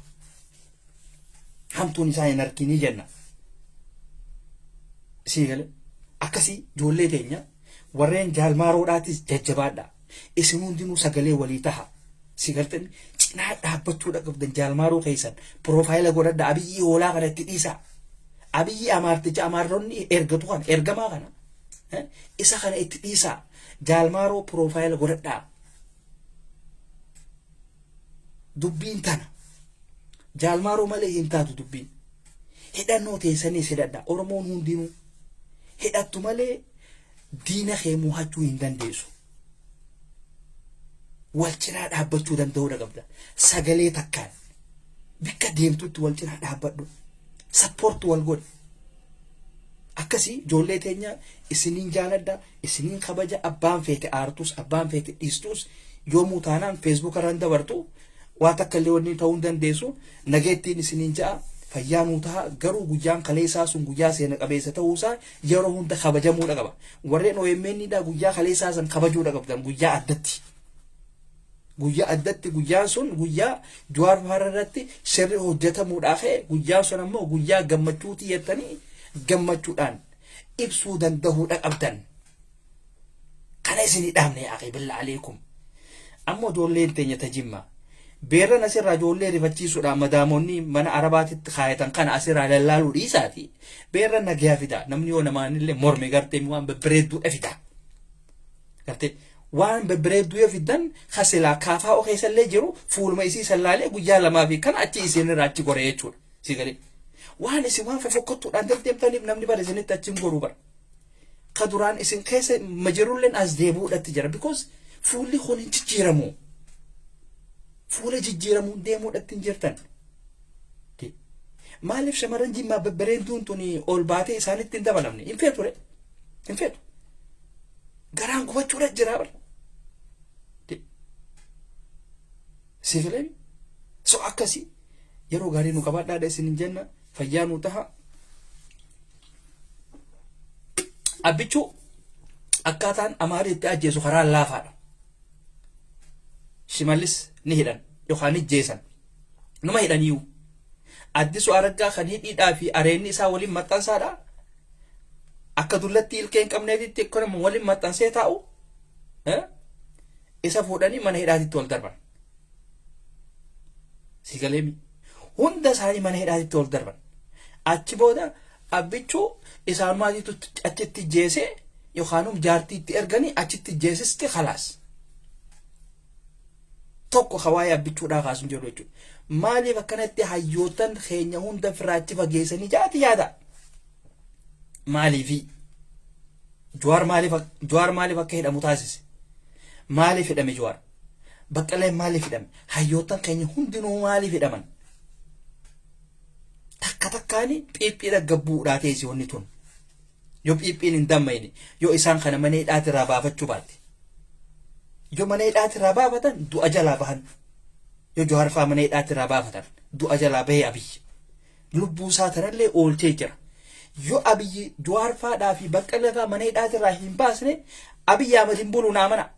Hamtuun isaa hin arginii jenna. Si galee akkasii ijoollee teenya warreen jaalmaaroodhaatis jajjabaadha. Isin hundinuu sagalee walii taha. Si galtanii cinaa dhaabbachuudha qabdan jaalmaaroo keessan profile godhadha Abiyyii hoolaa kana itti dhiisaa. Abiyyi Amaarticha Amaaronni ergatu kana ergamaa kana isa kana itti dhiisaa. Jaalmaaroo profile godhadhaa. Dubbiin tana. Jaalmaaroo malee hin taatu dubbiin. Hidhannoo teessaniis hidhadha. Oromoon hundinuu hidhattu malee diina kee mo'achuu hin dandeessu. Wal cinaa dhaabbachuu danda'uudha qabda. Sagalee takkaan bikka deemtutti wal cinaa dhaabbadhu. Support wal godhi. Akkasii ijoollee teenya isiniin jaaladha, isiniin kabaja. Abbaan feete aartus, abbaan feete dhiistus, yoomuu taanaan Facebook irraan dabartu waa takka illee wanni ta'uu hin dandeessu. Nageettiin isiniin ja'a, fayyaa nuu ta'a. Garuu guyyaan kaleessaa sun guyyaa seena qabeessa ta'uusaa yeroo hunda kabajamuudha qaba. Warreen OMN dha guyyaa kaleessaa san kabajuudha qabdan guyyaa addatti. Guyyaa addatti guyyaan sun guyyaa Jawaar Faara irratti sirri hojjetamuudhaa ka'e. Guyyaan sun ammoo guyyaa gammachuuti jettanii gammachuudhaan ibsuu danda'uudha qabdan. Kana isinii dhaamne yaa akhi, billa aleekum. Ammoo ijoolleen teenya ta Jimma. Beerran asirraa ijoollee rifachiisuudhaan madaamonni mana Arabaatitti kaayatan kana asirraa lallaaluu dhiisaati. Beerran nagayaa fida. Namni yoo namaanillee morme gartee waan babbareedduudha fida. Gartee waan babbareedduu yoo fiddan kasilaa kaafaa keessallee jiru fuuluma isii sallaalee guyyaa lamaa fi kana achi isinirraa achi gore jechuudha. Si galee. Waan isin waan fofokkottuudhaan deddeemtaniif namni bara isinitti achi hin goruu bara. Ka duraan isin keessa majirulleen as deebi'uudhatti jira, because fuulli kun hin jijjiiramu. Fuula jijjiiramuun deemuudhatti hin jirtan. Maaliif shamarran Jimmaa babbareedduun tun ol baatee isaanitti hin dabalamne? Hin feetu re. Hin feetu. Garaan gubachuudha jira bara. Si filee? So akkasii yeroo gaarii nu qabaadhaadha isin hin jenna, fayyaa nu taha. Abbichuu akkaataan Amaarii itti ajjeesu karaa laafaadha. Shimallis ni hidhan yookaan ni jeesan. Numa hidhaniiyu. Addisu Araggaa kan hidhiidhaa fi areenni isaa waliin maxxansaadha. Akka dullatti ilkee hin qabneetitti akkanuma waliin maxxansee taa'u. Isa fuudhanii mana hidhaatitti wal darban. Si galeemi. Hunda isaanii mana hidhaatitti wal darban. Achi booda Abbichuu isaan maatiitu achitti jeesee yookaan jaartii itti erganii achitti jeesisti khalaas. Tokko ka waa'ee Abbichuudhaa kaasu hin jiru jechuudha. Maaliif akkanatti hayyootan keenya hunda firaachi fageessanii jaati yaada? Maaliifi? Jawaar maaliif akka hidhamu taasise? Maaliif hidhame Jawaar? Baqqaleen maaliif hidhame? Hayyootan keenya hundinuu maaliif hidhaman? Takka takkaani xiiphiidha gabbuudhaa teessi wanni tun. Yoo xiiphiin hin dammayne, yoo isaan kana mana hidhaatirraa baafachuu baatte. Yoo mana hidhaatirraa baafatan du'a jalaa bahan. Yoo Jawaar fa'aa mana hidhaatirraa baafatan du'a jalaa bahee Abiyyi. Lubbuu isaa tanallee oolchee jira. Yoo Abiyyi Jawaar fa'aadhaa fi Baqqalee fa'aa mana hidhaatirraa hin baasne, Abiyyi Ahmad hin bulu, na amana.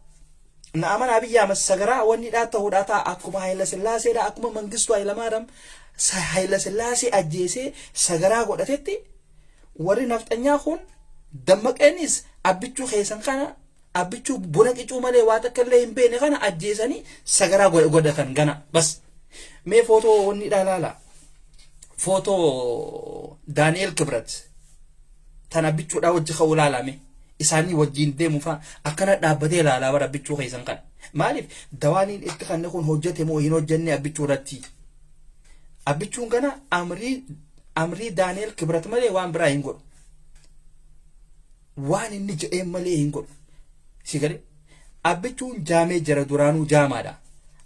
Na amana, Abiyyi Ahmad sagaraa wanni hidhaa ta'uudhaa ta'a. Akkuma Hayila Sillaaseedha, akkuma Mangistuu Hayilamaariyaam Hayila Sillaasee ajjeesee sagaraa godhatetti, warri nafxanyaa kun dammaqeenis Abbichuu keessan kana, Abbichuu buna qicuu malee waa takka illee hin beekne kana ajjeesanii sagaraa godhatan gana bas. Mee footoo wanni dhaa laala. Footoo Daani'el Kibrat tan Abbichuudhaa wajji ka'uu laalame isaanii wajjiin deemu fa'a akkana dhaabbatee ilaalaa bara Abbichuu keessan kana. Maaliif dawaaniin itti kanne kun hojjete moo hin hojjenne Abbichuu irratti? Abbichuun kana amrii Daani'el Kibrat malee waan biraa hin godhu. Waan inni jedheen malee hin godhu. Si galee? Abbichuun jaamee jira, duraanuu jaamaadha.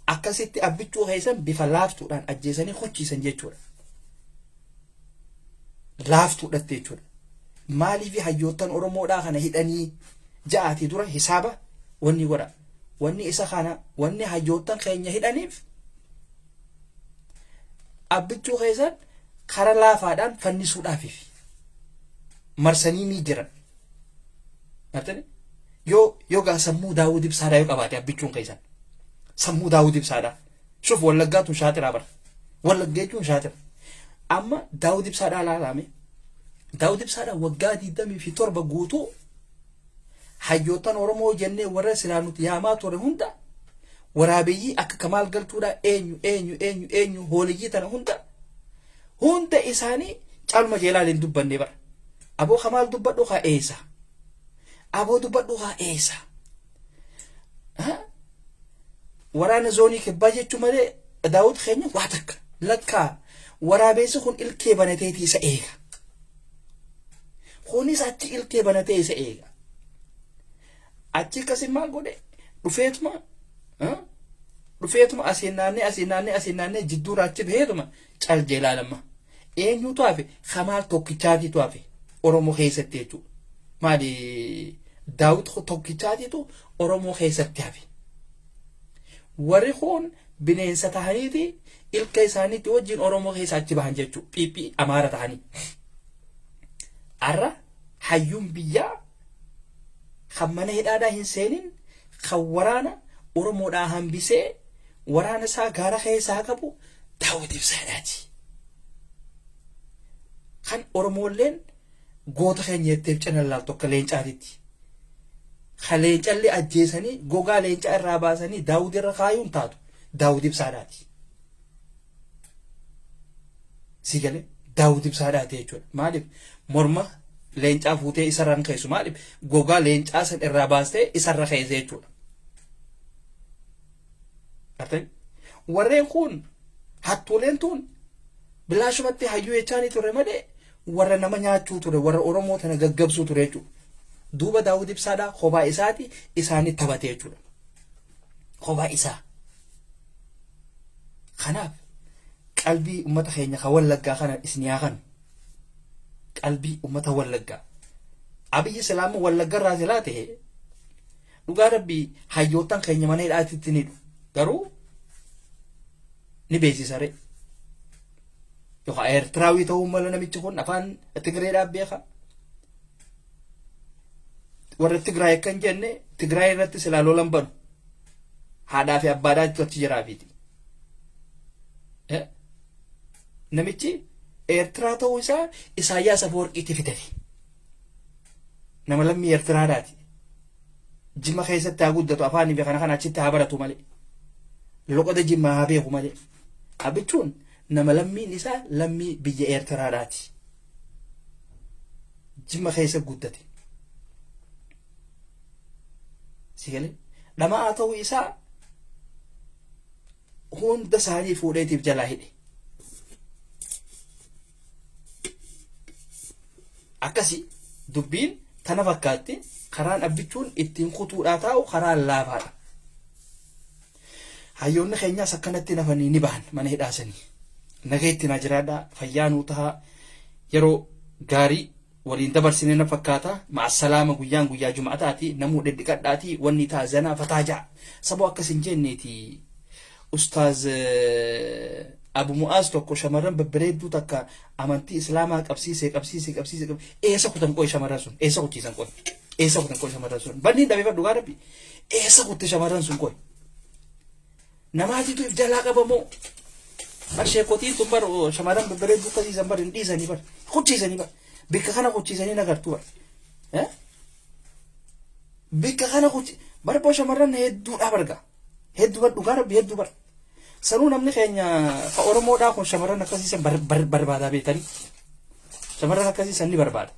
Akkasitti Abbichuu keessan bifa laaftuudhaan ajjeesanii hochiisan jechuudha. Laaftuudhatti jechuudha. Maaliif hayyoottan Oromoodhaa kana hidhanii ja'aatii dura hisaaba wanni godha. Wanni isa kana wanni hayyoottan keenya hidhaniif Abbichuu keessan kara laafaadhaan fannisuudhaafiif marsanii ni jiran. Gartanii? Yoo gaa sammuu Daawud Ibsaadhaa yoo qabaate Abbichuun keessan. Sammuu Daawud Ibsaadhaa. Shuf, Wallaggaa tun shaaxiraa bara. Wallagga jechuun shaaxira. Amma Daawud Ibsaadhaa ilaalame. Daawud Ibsaadhaa waggaa 27 guutuu hayyoottan Oromoo jennee warra silaa nuti yaamaa ture hunda, waraabeyyii akka Kamaal Galchuudhaa, eenyu eenyu eenyu eenyu, hooliyyii tana hunda hunda isaanii Caaluma jeelaal hin dubbanne bara. Aboo kamaal dubbadhu haa eessa? Aboo dubbadhu haa eessa? Waraana zoonii kibbaa jechuu malee Daawud keenya waa takka lakkaa waraabeessi kun ilkee banateeti isa eega. Kunis achi ilkee banatee isa eega. Achi akkasii maal godhe dhufeetuma dhufeetuma asiin naannee asiin naannee asiin naannee jidduurraa achi baheetuma cal jee ilaalamma. Eenyutu hafe Kamaal tokkichaatiitu hafe Oromoo keessatti jechuudha. Maali Daawit tokkichaatiitu Oromoo keessatti hafe. Warri kun bineensa tahaniiti ilka isaaniitti wajjin Oromoo keessa achi bahan jechuudha. Phiiphii Amaara tahanii. Arra hayyuun biyyaa kan mana hidhaadhaa hin seenin kan waraana Oromoodhaa hambisee waraana isaa gaara keessaa qabu Daawit Ibsaadhaati. Kan Oromoolleen goota keenya jetteef cina laaltu akka leencaatitti. Kan leencallee ajjeesanii gogaa leencaa irraa baasanii Daawud irra kaayuun taatu Daawud Ibsaadhaati. Si galee Daawud Ibsaadhaati jechuudha. Maaliif morma leencaa fuutee isarra hin keessu maaliif gogaa leencaa san irraa baastee isarra keessa jechuudha. Gartanii? Warreen kun hattuuleen tun bilaashumatti hayyuu jechaanii ture malee warra nama nyaachuu ture warra Oromoo tana gaggabsuu ture jechuudha. Duuba Daawud Ibsaadhaa kophaa isaati isaanii taphate jechuudha. Kophaa isaa. Kanaaf qalbii uummata keenya kan Wallaggaa kana isin yaa kanu. Qalbii uummata Wallaggaa. Abiyyi Silaama Wallagga irraa silaa ta'e Dhugaa rabbii hayyoottan keenya mana hidhaatitti ni hidhu. Garuu ni beeksisa ree. Yookaan Eertiraawii ta'uu mala namichi kun afaan Tigireedhaan beeka. Warra Tigraay akka hin jenne Tigraay irratti silaa lolan banu. Haadhaa fi abbaadhaatti achi jiraafiiti. Namichi Eertiraa ta'uu isaa Isaayyaas Afawarqiitti fidate. Nama lammii Eertiraadhaati. Jimma keessatti haa guddatu afaanii fi kana kana achitti haa baratu malee. Loqoda Jimmaa haa beeku malee. Abichuun nama lammiin isaa lammii biyya Eertiraadhaati. Jimma keessa guddate. Si galee dhama'aa ta'uu isaa hunda isaanii fuudheetiif jalaa hidhe. Akkasi dubbiin tana fakkaatti karaan abbichuun ittiin kutuudhaa taa'u karaa laafaadha. Hayyoonni keenyaas akkanatti nafanii ni bahan mana hidhaasanii. Nageetti naa jiraadhaa fayyaa nuu tahaa yeroo gaarii waliin dabarsine na fakkaata ma'assalaama guyyaan guyyaa jum'ataati namuu dhedhiqadhaati wanni taa zanaa fataa ja'a saboo akkas hin jenneeti ustaaz Abu Mu'aaz tokko shamarran babbareedduu takka amantii islaamaa qabsiisee qabsiisee qabsiisee eessa kutan qoy shamarran sun eessa kuchiisan qoy eessa kutan qoy shamarran sun banni hin dhabeeffadhu dhugaa rabbi eessa kutte shamarran sun qoy Namaatitu if jalaa qaba moo? Bar sheekotiin tun bar shamarran babbareedduu akkasiisan bar hin dhiisanii bar kuchiisanii bar bikka kana kuchiisanii nagartuu bar. Bikka kana kuchi bar boo shamarran hedduudha barga hedduu bar dhugaa rabbi hedduu bar. Sanuu namni keenya ka Oromoodhaa kun shamarran akkasiisan barbaadaa beetanii shamarran akkasiisan ni barbaada.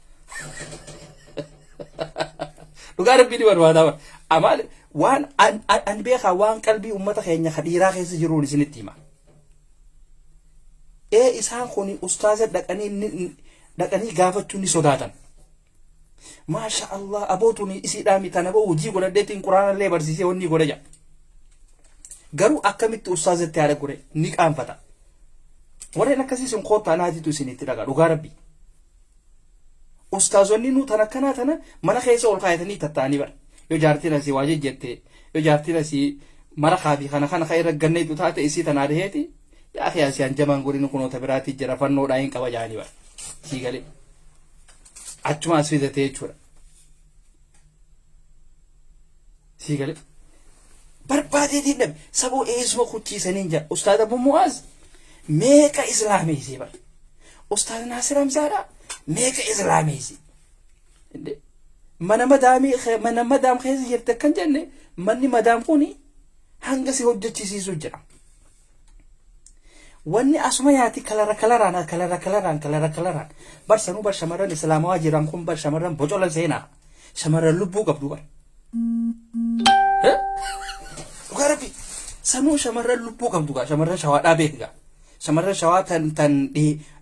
Dhugaa rabbii ni barbaadaa bar. Amaal Waan an, an, ani beekaa waan qalbii ummata keenya ka dhiiraa keessa jiruun isinitti hima. Ee isaan kun ustaaza dhaqanii ni- dhaqanii gaafachuu ni sodaatan. Maasha Allah aboo tuni isiidhaa miti tana boo hojii godhadheetiin quraanallee barsiisee wanni godha jedha. Garuu akkamitti ustaazatti haadha gore ni qaanfata. Warreen akkasii sun koottaa naatitu isinitti dhaqa dhugaa rabbii. Ustaazonni nu tan akkanaa tana mana keessa ol kaayatanii tatta'anii bara. Yoo jaartiin asii waa jejjette, yoo jaartiin asii marakaa fi kana kana kan irra ganneetu taate isii tanaa dhiheeti. Yaa akhi asii hanjamaan godhini kunoota biraatti jira fannoodhaa hin qaba jaanii bara. Sii galee. Achuma as fidatee jechuudha. Sii galee. Barbaadeetiin dhabe saboo eessuma kuchiisaniin jira. Ustaaz Abu Mu'aaz meeqa islaameessee bara. Ustaaz Naasir Hamzaadha meeqa islaameessee. Mana madaamii mana madaam keessa jirte akkan jenne manni madaam kuni hanga si hojjechisiisu jira. Wanni asuma yaati kalara kalaraan kalara kalaraan kalara kalaraan. Bar sanuu bar shamarran islaamawaa jiran kun bar shamarran bocola seenaa. Shamarran lubbuu qabdu bar. Dhugaa rabbi sanuu shamarran lubbuu qabdu gaa shamarran shawaadhaa beeki gaa. Shamarran shawaa tan tan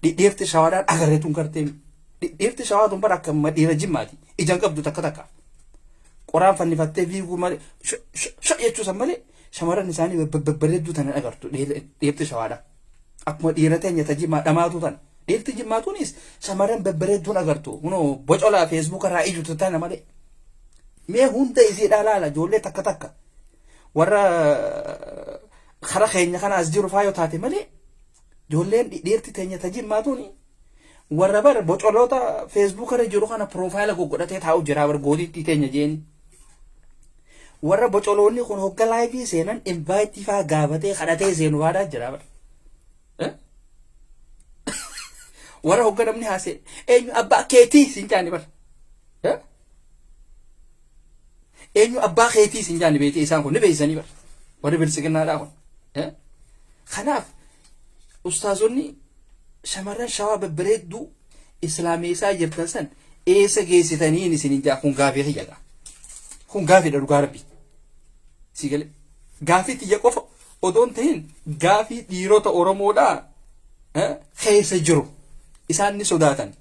dhiirti shawaadhaan agarre tun gartee dhiirti shawaa tun bar akka dhiira jimmaati ijaan qabdu takka takka. Qoraan fannifattee fiiguu malee jechuu san malee shamarran isaanii babbareedduu tana agartu dhiirti shawaadha. Akkuma dhiira teenya ta jimmaa dhamaatu tana. Dhiirti jimmaa tunis shamarran babbareedduun agartu. Kunoo bocolaa feesbuuka irraa ijutu tana malee. Mee hunda isiidhaa laala ijoollee takka takka. Warra kara keenya kana as jiru faayoo taate malee ijoolleen dhiirti teenya ta jimmaa tuni warra bar bocoloota feesbuuka irra jiru kana piroofaayila goggodhatee taa'u jira bar gootitti teenya jeeni. Warra bocoloonni kun hogga laayivii seenan invaayitii faa gaafatee kadhatee seenu faadhaa jira bar. Warra hogga namni haasee eenyu abbaa keetii siin jaani bar. Eenyu abbaa keetii siin jaani beekee isaan kun ni beeksisanii bar. Warri biltsiginnaadhaa kun. Kanaaf ustaazonni shamarran shawaa babbareedduu islaameessaa jirtan san eessa geessitaniin isin jaa kun gaafii kiyya gaa. Kun gaafiidha dhugaa rabbi. Si galee gaafii tiyya qofa odoo hin ta'in gaafii dhiirota Oromoodhaa keessa jiru. Isaan ni sodaatan.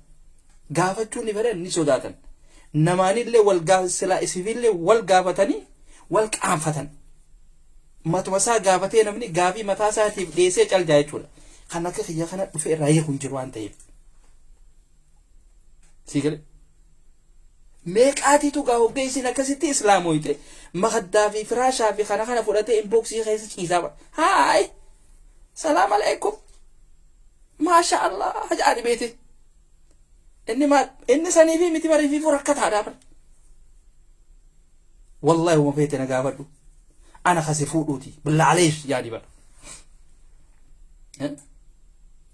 Gaafachuu ni fedhan ni sodaatan. Namaanillee wal silaa isifillee wal gaafatanii wal qaanfatan. Matuma isaa gaafatee namni gaafii mataa isaatiif dhiyeessee caljaa jechuudha. Kan akka kiyya kana dhufee irraa hiiku hin jiru waan ta'eef. Sii galee. Meeqaatiitu gaa hogga isin akkasitti islaamoyte makaddaa fi firaashaa fi kana kana fudhatee inboksii keessa ciisaa bara. Haay! Salaam alaikum. Maasha Allah jedhaani beete. Inni maal inni sanii fi miti barii fi rakkataadhaa bara. Wallahi uma feete na gaafadhu. Ana kasi fuudhuuti. Billa aleesh yaadi bara.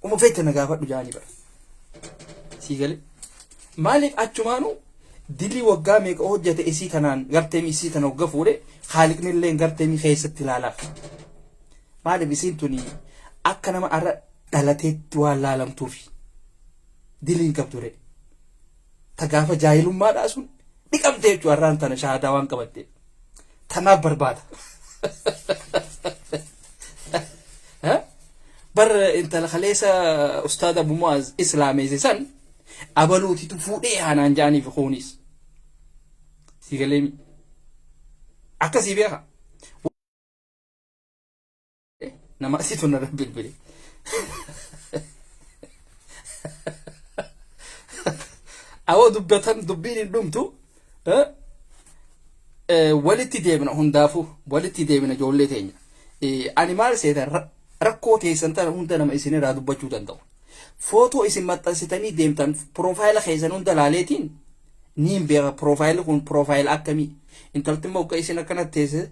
Uma feete na gaafadhu jaani bara. Sii galee. Maaliif achumaanuu dilii waggaa meeqa hojjete isii tanaan garteemi isii tana wagga fuudhe haaliqni illee garteemi keessatti ilaalaaf. Maaliif isiin tuni akka nama arra dhalateetti waan laalamtuufi. Diliin qabdu ree. Ta gaafa jaahilummaadhaa sun dhiqamte jechuudha har'aan tana shahaadaa waan qabatte. Tanaaf barbaada. Bar intala kaleessa ustaada Abu Mu'aaz islaameesse san abaluutitu fuudhee aanaan ja'aniif kuunis. Si galeemi. Akkasii beeka. Nama asitu narra bilbile. Awoo dubbatan dubbiin hin dhumtu. Walitti deemna hundaafuu walitti deemna ijoollee teenya. Ani maal seetan rakkoo teessan tana hunda nama isinirraa dubbachuu danda'u. Footoo isin maxxansitanii deemtan piroofaayila keessan hunda laaleetiin niin beeka piroofaayilli kun piroofaayila akkamii. Intalti immoo akka isin akkana teesse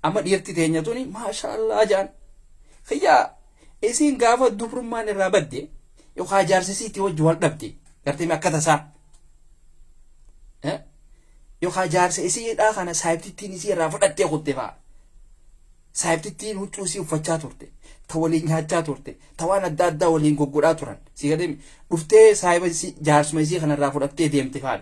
amma dhiirti teenya tuni maasha Allah jaan. Kiyyaa isiin gaafa dubrummaan irraa badde yookaan jaarsisiitti wajji wal dhabde gartee akka tasaa. Yookaan jaarsa isiidhaa kana saayibtittiin isii irraa fudhattee kutte fa'a. Saayibtittiin huccuu isii uffachaa turte, ta waliin nyaachaa turte, ta waan adda addaa waliin goggodhaa turan. Si galee dhuftee saayiba isii jaarsuma isii kanarraa fudhattee deemte fa'a.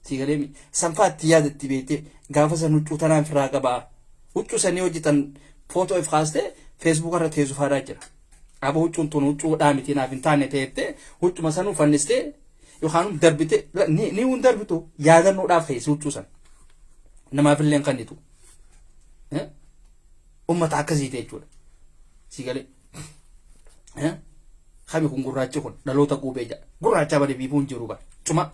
Si galee sanfaa itti yaadatti beektee gaafa san huccuu tanaan firraa qabaa. Huccuu sanii hojjetan footoo if kaastee feesbuuka irra teessu fa'aa jira. Aba huccuun tun huccuu dhaa miti naaf hin taane ta'ettee huccuma sanuu fannistee yookaan darbite ni hun darbitu yaadannoodhaaf keessa huccuu san. Namaaf illee hin kennitu. Ummata akkasiiti jechuudha. Si galee. Kami kun gurraachi kun dhaloota quubee jedha. Gurraacha bade biifuun jiru bara. Cuma.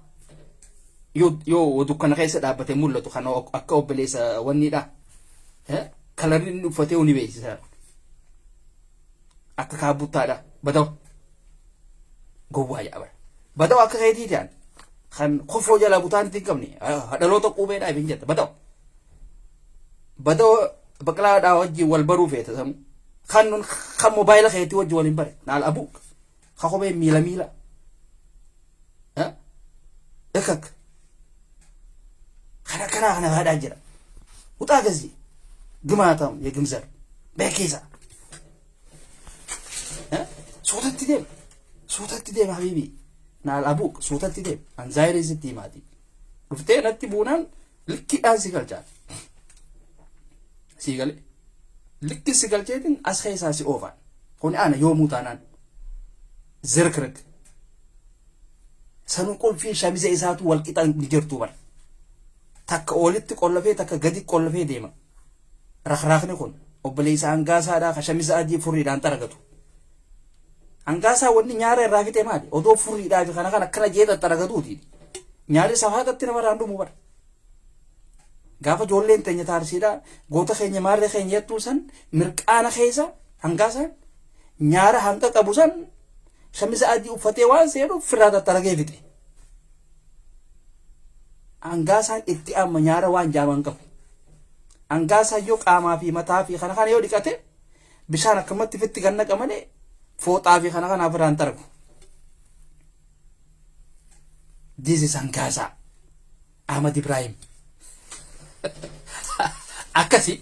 Yoo dukkana keessa dhaabbatee mul'atu kan akka obboleessa wanniidha. Kalarri inni uffatee ni beeksisa. Akka kaabbuttaadha. Badawa. Gowwaa jedha bara. Badawa akka keetii ta'an. Kan kofoo jalaa butaan hin qabne dhaloota quubeedhaa hin jetta. Badawa. Badawa baqlaadhaa wajjin wal baruu feeta samu. Kan kan mobaayila keetii wajjin wal hin bare. Naal abuu. Ka kophee miila miila. Ikak. Kana kanaa kana baadhaa jira. Uxaa gazi. Gimaatam የግምዘር beekiisa. Suutatti deema. Suutatti deema habiibii. Naal abuuq suutatti deema. An zaayirii sitti himaati. Dhuftee natti buunaan likkiidhaan si galchaa. Sii galee. Likki si galcheetiin as keessaa si oofaan. Kuni ana yoomuu taanaan. Zirkirik. Sanuu qulfiin shamiza isaatu wal qixa hin jirtu bar. Takka olitti qollafee takka gadi qollafee deema. Rakraakni kun obboleessa hangaasaadhaa ka shamiza adii furriidhaan xaragatu. Hangaasaa wanni nyaara irraa fixe maali? Odoo furriidhaa fi kana kana akkana jee xaxaragatuuti. Nyaarri safaatatti namarraan dhumu bar. Gaafa ijoolleen teenya taarsiidhaa goota keenya maarree keenya jettuu san mirqaana keessa hangaasaan nyaara hanqa qabu san shamisa adii uffatee waan seenuuf firraa xaxaragee fixe. Hangaasaan itti amma nyaara waan jaaman qabu. Hangaasaan yoo qaamaa fi mataa fi kana kana yoo dhiqate bishaan akkamatti fitti kan naqa malee fooxaa fi kana kana ofirraa hin xaragu. This is Hangaasaa. Ahmad Ibrahim. Akkasi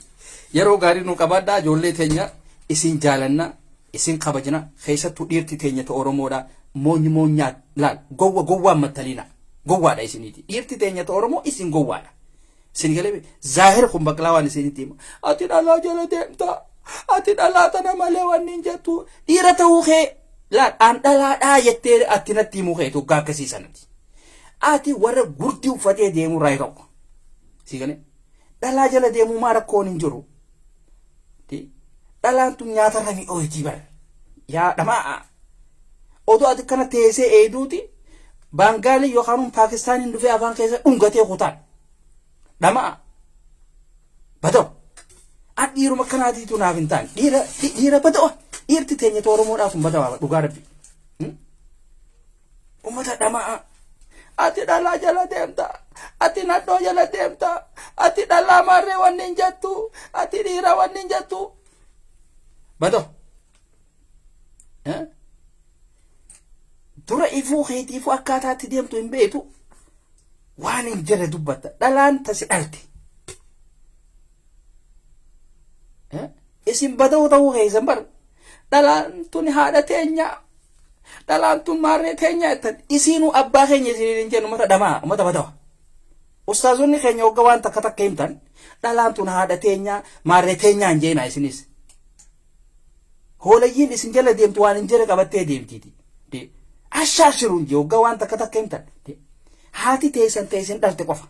yeroo gaarii nu qabaadhaa ijoollee teenya isin jaalanna isin kabajna keessattuu dhiirti teenya ta Oromoodha moonyi moonyaa laal gowwa gowwaan mattaliina gowwaadha isiniiti dhiirti teenya ta Oromoo isin gowwaadha. Isin galee zaahir kun baqlaa waan isinitti hima ati dhalaa jala deemta ati dhalaa tana malee waan hin jettu dhiira ta'uu kee laal aan dhalaadhaa jettee ati natti himuu kee toggaa akkasii sanati. Ati warra gurdii uffatee deemu irraa tokko. Sii galee dhalaa jala deemuu maa rakkoon hin jiru. Dhalaan tun nyaatarra mi'ooyti bara. Yaa dhamaa. Odoo ati kana teessee eeduuti Baangaalii yookaan Paakistaaniin dhufee afaan keessa dhungatee kutaan. Dhamaa. Bada'u. An dhiiruma akkanaatiitu naaf hin taane. Dhiira dhiira bada'u. Dhiirti teenya Oromoodhaaf hin badawaa dhugaa rabbi. Ummata dhama'aa. Ati dhalaa jala deemta. Ati nadhoo jala deemta. Ati dhalaa maarree wanni hin jettu. Ati dhiira wanni hin jettu. Badoo. Dura ifuu keetiifuu akkaataa itti deemtu hin beektu. Waan hin jirre dubbatta. Dhalaan tasi dhalte. Isin badoo ta'uu keessan bar. Dhalaan tun haadha teenyaa. Dhalaan tun maarree teenya jettan isiinuu abbaa keenya isiniin hin jennu ummata dhamaa ummata badawa. Ustaazonni keenya wagga waan takka takka himtan dhalaan tun haadha teenya maarree teenyaa hin jeenaa isinis. Hoolayyiin isin jala deemtu waan hin jere qabattee deemtiiti. Ashaashiruun jee wagga waan takka takka himtan. Haati teessan teessin dhalte qofa.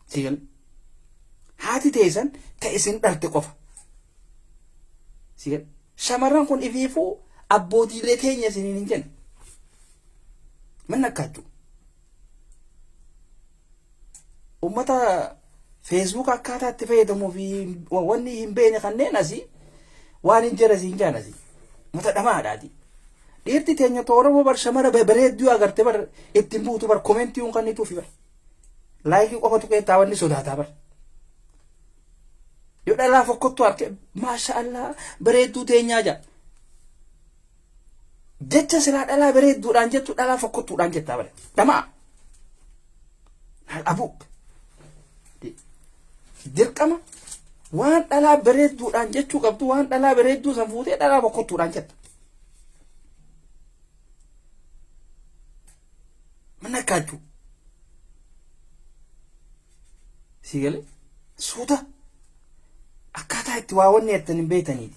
Sigal. Haati teessan ta isin dhalte qofa. Sigal. Shamarran kun ifiifuu abbootiilee teenya isiniin hin jenne. Manna akkaachuu. Uummata Facebook akkaataa itti fayyadamuu fi wanni hin beekne kanneen asii waan hin jere siin jaan asii. Mata dhamaadhaati. Dhiirti teenya ta Oromoo bar shamara bareedduu agarte bar ittiin buutu bar komentii hun kannituufi bar. Laayikii qofa tuqee taawanni sodaataa bar. Yoo dhalaa fokkottu arke maasha Allah bareedduu teenyaa jaa. Jecha silaa dhalaa bareedduudhaan jettu dhalaa fokkottuudhaan jettaa bare. Dhamaa. Abuu. Dirqama waan dhalaa bareedduudhaan jechuu qabdu waan dhalaa bareedduu san fuutee dhalaa fokkottuudhaan jetta. Mana akkaachuu. Sii galee suuta akkaataa itti waa wanni jettan hin beektaniiti.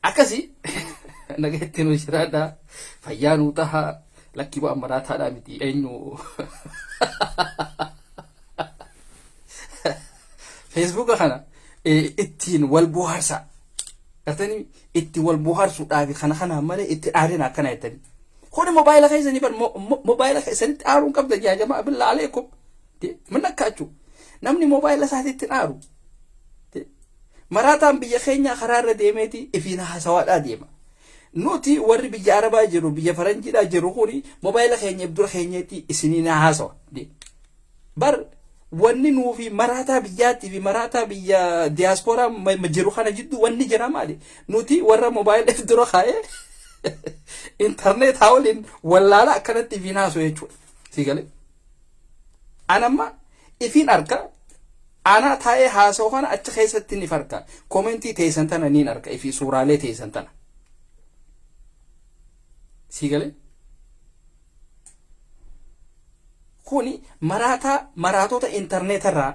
Akkasii naga itti nu jiraadhaa fayyaa nuu tahaa lakkii waan maraataadhaa miti eenyu feesbuuka kana ittiin wal bohaarsaa gartanii itti wal bohaarsuudhaaf kana kana malee itti dhaadina akkana jettanii. Kuni mobaayila keessanii bar mobaayila keessanitti aaruun qabda yaa jamaa billaa aleekum. Min akkaachuu namni mobaayila isaatiitti aaru. Maraataan biyya keenyaa karaa irra deemeeti ifiin haasawaadhaa deema. Nuti warri biyya Arabaa jiru biyya Faranjiidhaa jiru kuni mobaayila keenya dura keenyatti isiniin haasawa. Bar wanni nuu fi maraataa biyyaattii fi maraataa biyya diyaaspooraa jiru kana jidduu wanni jira maali? Nuti warra mobaayila dura kaa'ee intarneet haa waliin wallaala akkanatti ifiin haasoo jechuudha. Sii galee? An amma ifiin arka Anaa taa'ee haasa'u kana achi keessatti ni farka. Komentii teessan tana niin arka fi suuraalee teessan tana. Sii galee? Kuni maraataa maraatota intarneetarraa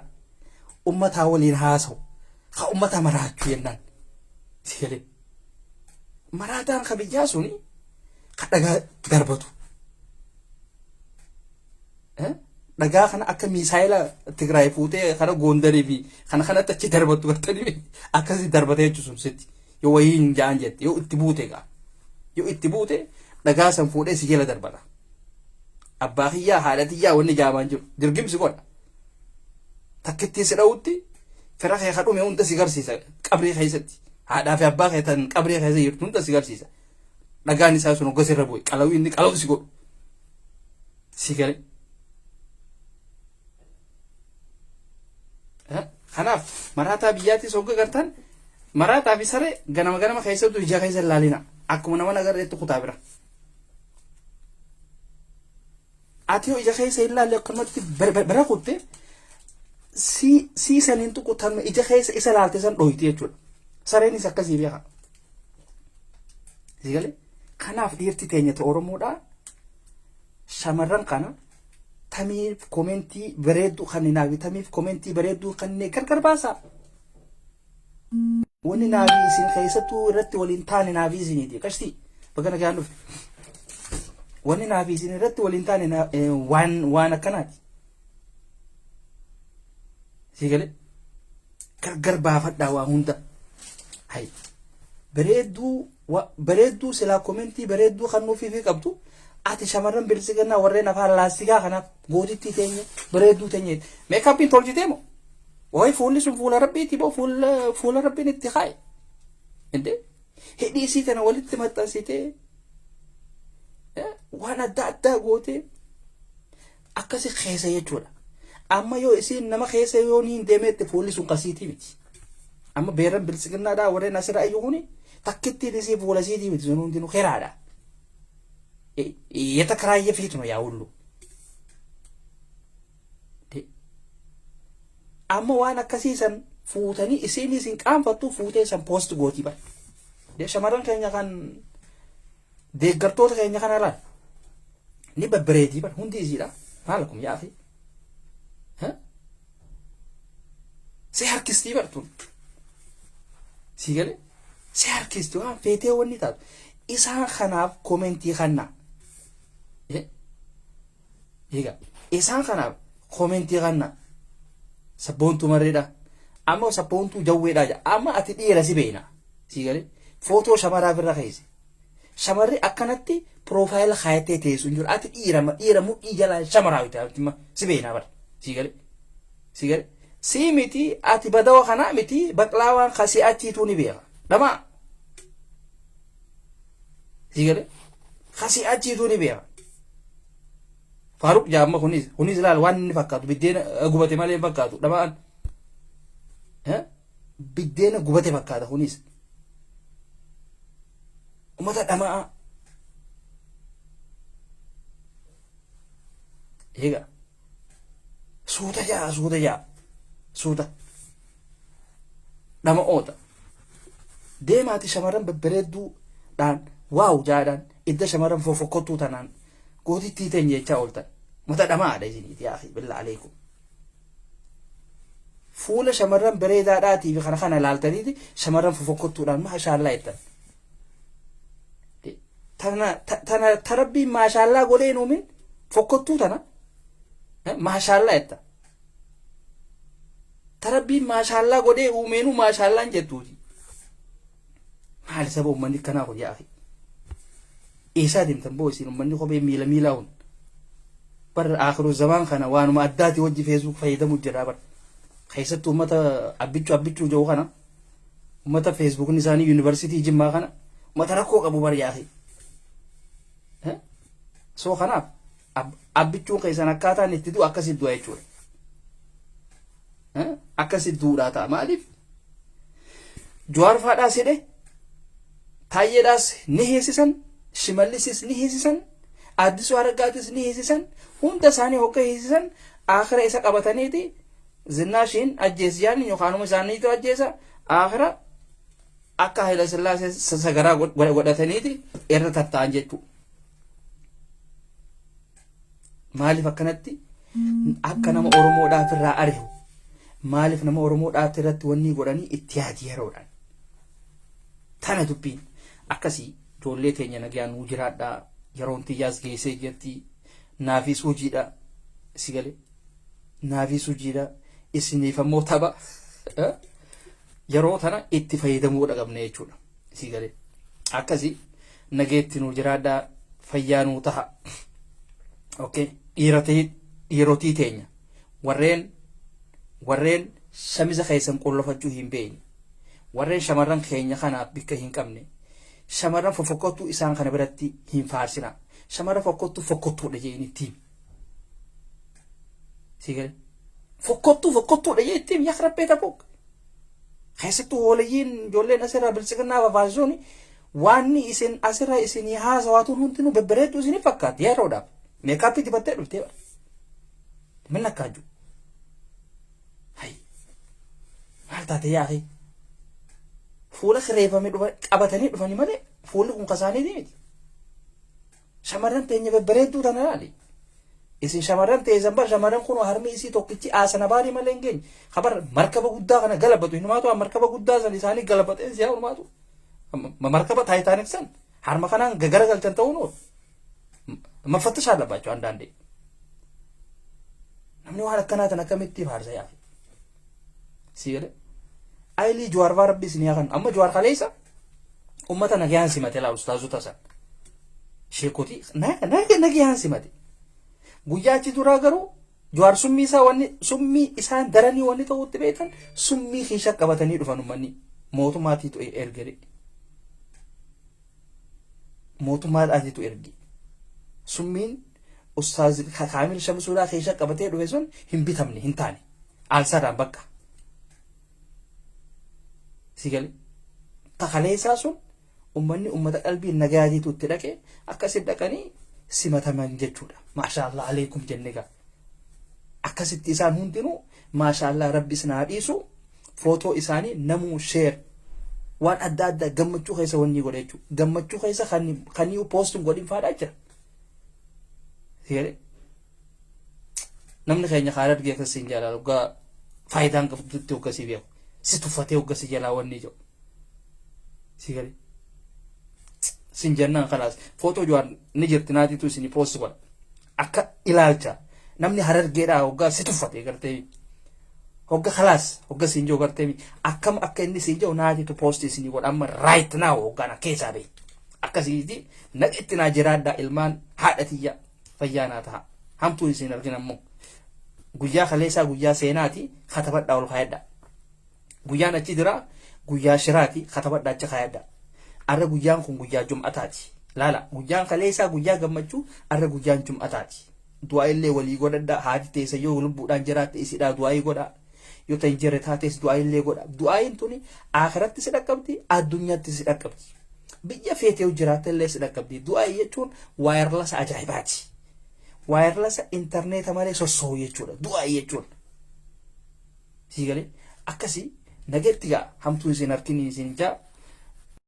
ummataa waliin haasa'u. Ka ummata maraachuu jennaan. Sii galee? Maraataan ka biyyaa suni ka dhagaa darbatu. Dhagaa kana akka miisaayila Tigraay fuutee kara Goondarii fi kana kanatti achi darbattu gartanii akkasii darbatee jechuun sun sitti yoo wayii hin ja'an jette yoo itti buute egaa yoo itti buute dhagaa san fuudhee si jala darbata. Abbaa kiyyaa haadha tiyyaa wanni jaamaan jiru dirgimsi godha. Takkittii si dha'utti fira kee ka dhume hunda si garsiisa qabrii keessatti haadhaa fi abbaa kee tan qabrii keessa jirtu hunda si garsiisa. Dhagaan isaa sun hoggas irra bu'e qalawii inni qalawu si godhu. Si gale. Kanaaf maraataa biyyaattis hogga gartan maraataa fi saree ganama ganama keessattuu ija keessa hin laalina. Akkuma nama nagarreetti kutaa bira. Ati yoo ija keessa hin laalle akkanumatti bira kutte sii saniin tuqu tan ija keessa isa laalte san dhoyti jechuudha. Sareenis akkasii beeka. Si galee? Kanaaf dhiirti teenya ta Oromoodhaa shamarran kana tamiif komentii bareedduu kanninaa fi tamiif komentii bareedduu kannee gargar baasaa. Wanni naafi isin keessattuu irratti waliin taane naafi isiniiti. Qashtii baga nagaan dhufte. Wanni naafi isin irratti waliin taane waan akkanaati. Si galee? Gargar baafadhaa waa hunda. Hay. Bareedduu bareedduu silaa komentii bareedduu kan nuufiifii qabdu ati shamarran biltsiginnaa warreen afaan laastikaa kanaaf gootittii teenya bareedduu teenya meekaappiin tolchitee moo wayi fuulli sun fuula rabbiiti moo fuula fuula rabbiin itti kaaye inde hidhii isii tana walitti maxxansitee waan adda addaa gootee akkasi keessa jechuudha. Amma yoo isiin nama keessa yoo niin deemeette fuulli sun kasiitii miti. Amma beerran biltsiginnaadhaa warreen asirra iyyuu kuni takkittiin isii fuula isiitii miti sun hundinuu keraadha. Yetakaraayye fiituma yaa hullu. Amma waan akkasii san fuutanii isiin isin qaanfattu fuutee san poost gootii bara. Shamarran keenya kan deeggartoota keenya kana laal ni babbareedii bar hundi isiidha maal kun yaa akhi si harkistii bar tun si gale si harkisti waan feetee wanni taatu isaan kanaaf komentii kannaa egaa isaan kanaaf komentii kannaa sabboontuu marreedha amma sabboontuu jawweedha jedha amma ati dhiira si beeyna si gale footoo shamaraa birra keessa Shamarri akkanatti piroofaayila kaayattee teessu hin jiru. Ati dhiira dhiira mudhii jalaa shamaraa miti si beeknaa bara. Si gale. Si gale. Si miti ati badawa kanaa miti baqlaawaan kasii achiituu ni beeka. Dhamaa. Si gale. Kasii achiituu ni beeka. Faaruq jaamma kunis kunis laal waan inni fakkaatu biddeena gubate malee hin fakkaatu dhamaan. Biddeena gubate fakkaata kunis. Ummata dhama'aa. Eega. Suuta ja'a suuta ja'a. Suuta. Dhama'oota. Deemaati shamarran babbareedduu dhaan waaw jaadhaan idda shamarran fofokkottuu tanaan gootittii teenya jechaa ooltan. Ummata dhama'aadha isiniiti yaa akhi billaa aleekum. Fuula shamarran bareedaadhaatii fi kana kana laaltaniiti shamarran fofokkottuudhaan maashaallaa jettan. Tana tana ta rabbiin maashaallaa godhee hin uumin fokkottuu tana maashaallaa jetta. Ta rabbiin maashaallaa godhee uumeenuu maashaallaan jettuuti. Maali saba uummanni akkanaa kun yaa akhi. Eessaa deemtan boo isin uummanni kophee miila miilaa kun. Bar akhiru zamaan kana waanuma addaati wajji Facebook fayyadamu jira bar. Keessattuu uummata abbichuu abbichuu jiru kana uummata Facebookni isaanii yuunivarsiitii Jimmaa kana uummata rakkoo qabu bar yaa akhi. So kanaaf abbichuun keessan akkaataan itti du'u akkasitti du'a jechuudha. Akkasitti du'uudhaa ta'a maaliif? Jawaar faadhaas hidhe Taayyeedhaas ni hiisisan Shimallisis ni hiisisan Addisuu Araggaatis ni hiisisan hunda isaanii hogga hiisisan aakhira isa qabataniiti Zinnaashiin ajjeesi yaadni yookaanuma isaaniitu ajjeesa aakhira akka Hayila Sillaasee sagaraa godhataniiti irra tatta'an jechuudha. Maaliif akkanatti akka nama Oromoodhaaf irraa ari'u? Maaliif nama Oromoodhaaf irratti wanni godhanii itti yaadi yeroodhaan? Tana dubbiin akkasii ijoollee teenya nagaan nuu jiraadhaa yeroon tiyyaas geessee jirti naafis hojiidha si galee naafis hojiidha isiniif ammoo tapha yeroo tana itti fayyadamuu qabna jechuudha si galee akkasii nageetti nuu jiraadhaa fayyaa nuu taha okay dhiirotii teenya warreen shamiza keessan qollofachuu hin beekne warreen shamarran keenya kanaaf bikka hin qabne shamarran fofokkottuu isaan kana biratti hin faarsina shamarran fokkottuu fokkottuudha jeen ittiin si galee fokkottuu fokkottuudha jee ittiin yaa rabbee tabuk keessattuu hoolayyiin ijoolleen asirraa biltsiginnaa fafaasisuun waanni isin asirra isinii haasawaatuun hundinuu bebbereedduu isinii fakkaatti yeroodhaaf meekaappii dibattee dhuftee bara min akkaaju hay maal taate yaa akhi fuula kireeffame dhufa qabatanii dhufanii malee fuulli kun kasaaniitii miti shamarran teenya bebbereedduu tana laali isin shamarran teessan bar shamarran kun harmi isii tokkichi aasana baarii malee hin geenye kabar markaba guddaa kana galabatu hinumaatu markaba guddaa san isaanii galabatee siyaa hinumaatu markaba Titanic san harma kanaan gagaragalchan ta'uu nuuf መፈተሽ አለባቸው። አንዳንዴ namni waan akkanaa tan akkamitti faarsa yaa si jedhe ayilii Jawaar faa rabbi isin yaa kan amma Jawaar kaleessa ummata nagayaan simate laa ustaazota san sheekotii nagayaan simate guyyaa achi duraa garuu Jawaar summii isaa wanni summii isaan daranii wanni ta'utti beekan summii keessa qabatanii dhufan ummanni mootummaatiitu ergere mootummaadhaatiitu erge summiin ustaaz Kaamil Shamsuudhaa keessa qabatee dhufe sun hin bitamne hin taane aalsarraan bakka si gale takaleessaa sun ummanni ummata qalbii nagaatiitu itti dhaqe akkasitti dhaqanii simataman jechuudha maashaallah aleekum jenne gaa akkasitti isaan hundinuu maashaallah rabbi isin haa dhiisu footoo isaanii namuu share waan adda addaa gammachuu keessa wanni godhe jechuudha gammachuu keessa kan post godhin faadhaa jira si gale namni keenya kaara argee akkasiin jaalala hoggaa faayidaan qabdutti hoggasii beeku si tuffatee hoggasii jalaa wanni jedhu si gale sin jennaan kalaas footoo Jawaar ni jirti naatiitu isinii post godha akka ilaalcha namni harargeedhaa hoggaa si tuffate gartee hogga kalaas hogga siin jiru gartee akkam akka inni siin jiru naatiitu post isinii godha amma right now hoggaan akka keessaa bahe akkasiiti naqetti naa jiraadhaa ilmaan haadha tiyya fayyaa naa taha hamtuun isin argin ammoo guyyaa kaleessaa guyyaa seenaati katabadhaa ol kaayadhaa guyyaan achi jira guyyaa shiraati katabadhaa achi kaayadhaa arra guyyaan kun guyyaa jum'ataati laala guyyaan kaleessaa guyyaa gammachuu arra guyyaan jum'ataati du'aa illee walii godhadhaa haati teessa yoo lubbuudhaan jiraatte isidhaa du'aa godhaa yoo ta'in jirre taates du'aa illee godha du'aayin tuni akhiratti si dhaqqabdi addunyaatti si dhaqqabdi biyya feetee jiraatte illee si dhaqqabdi du'aa jechuun wireless ajaa'ibaati wireless intarneeta malee sossoo'u jechuudha du'aa jechuun sii galee akkasii nageetti gaa hamtuu isin harkin isin jaa.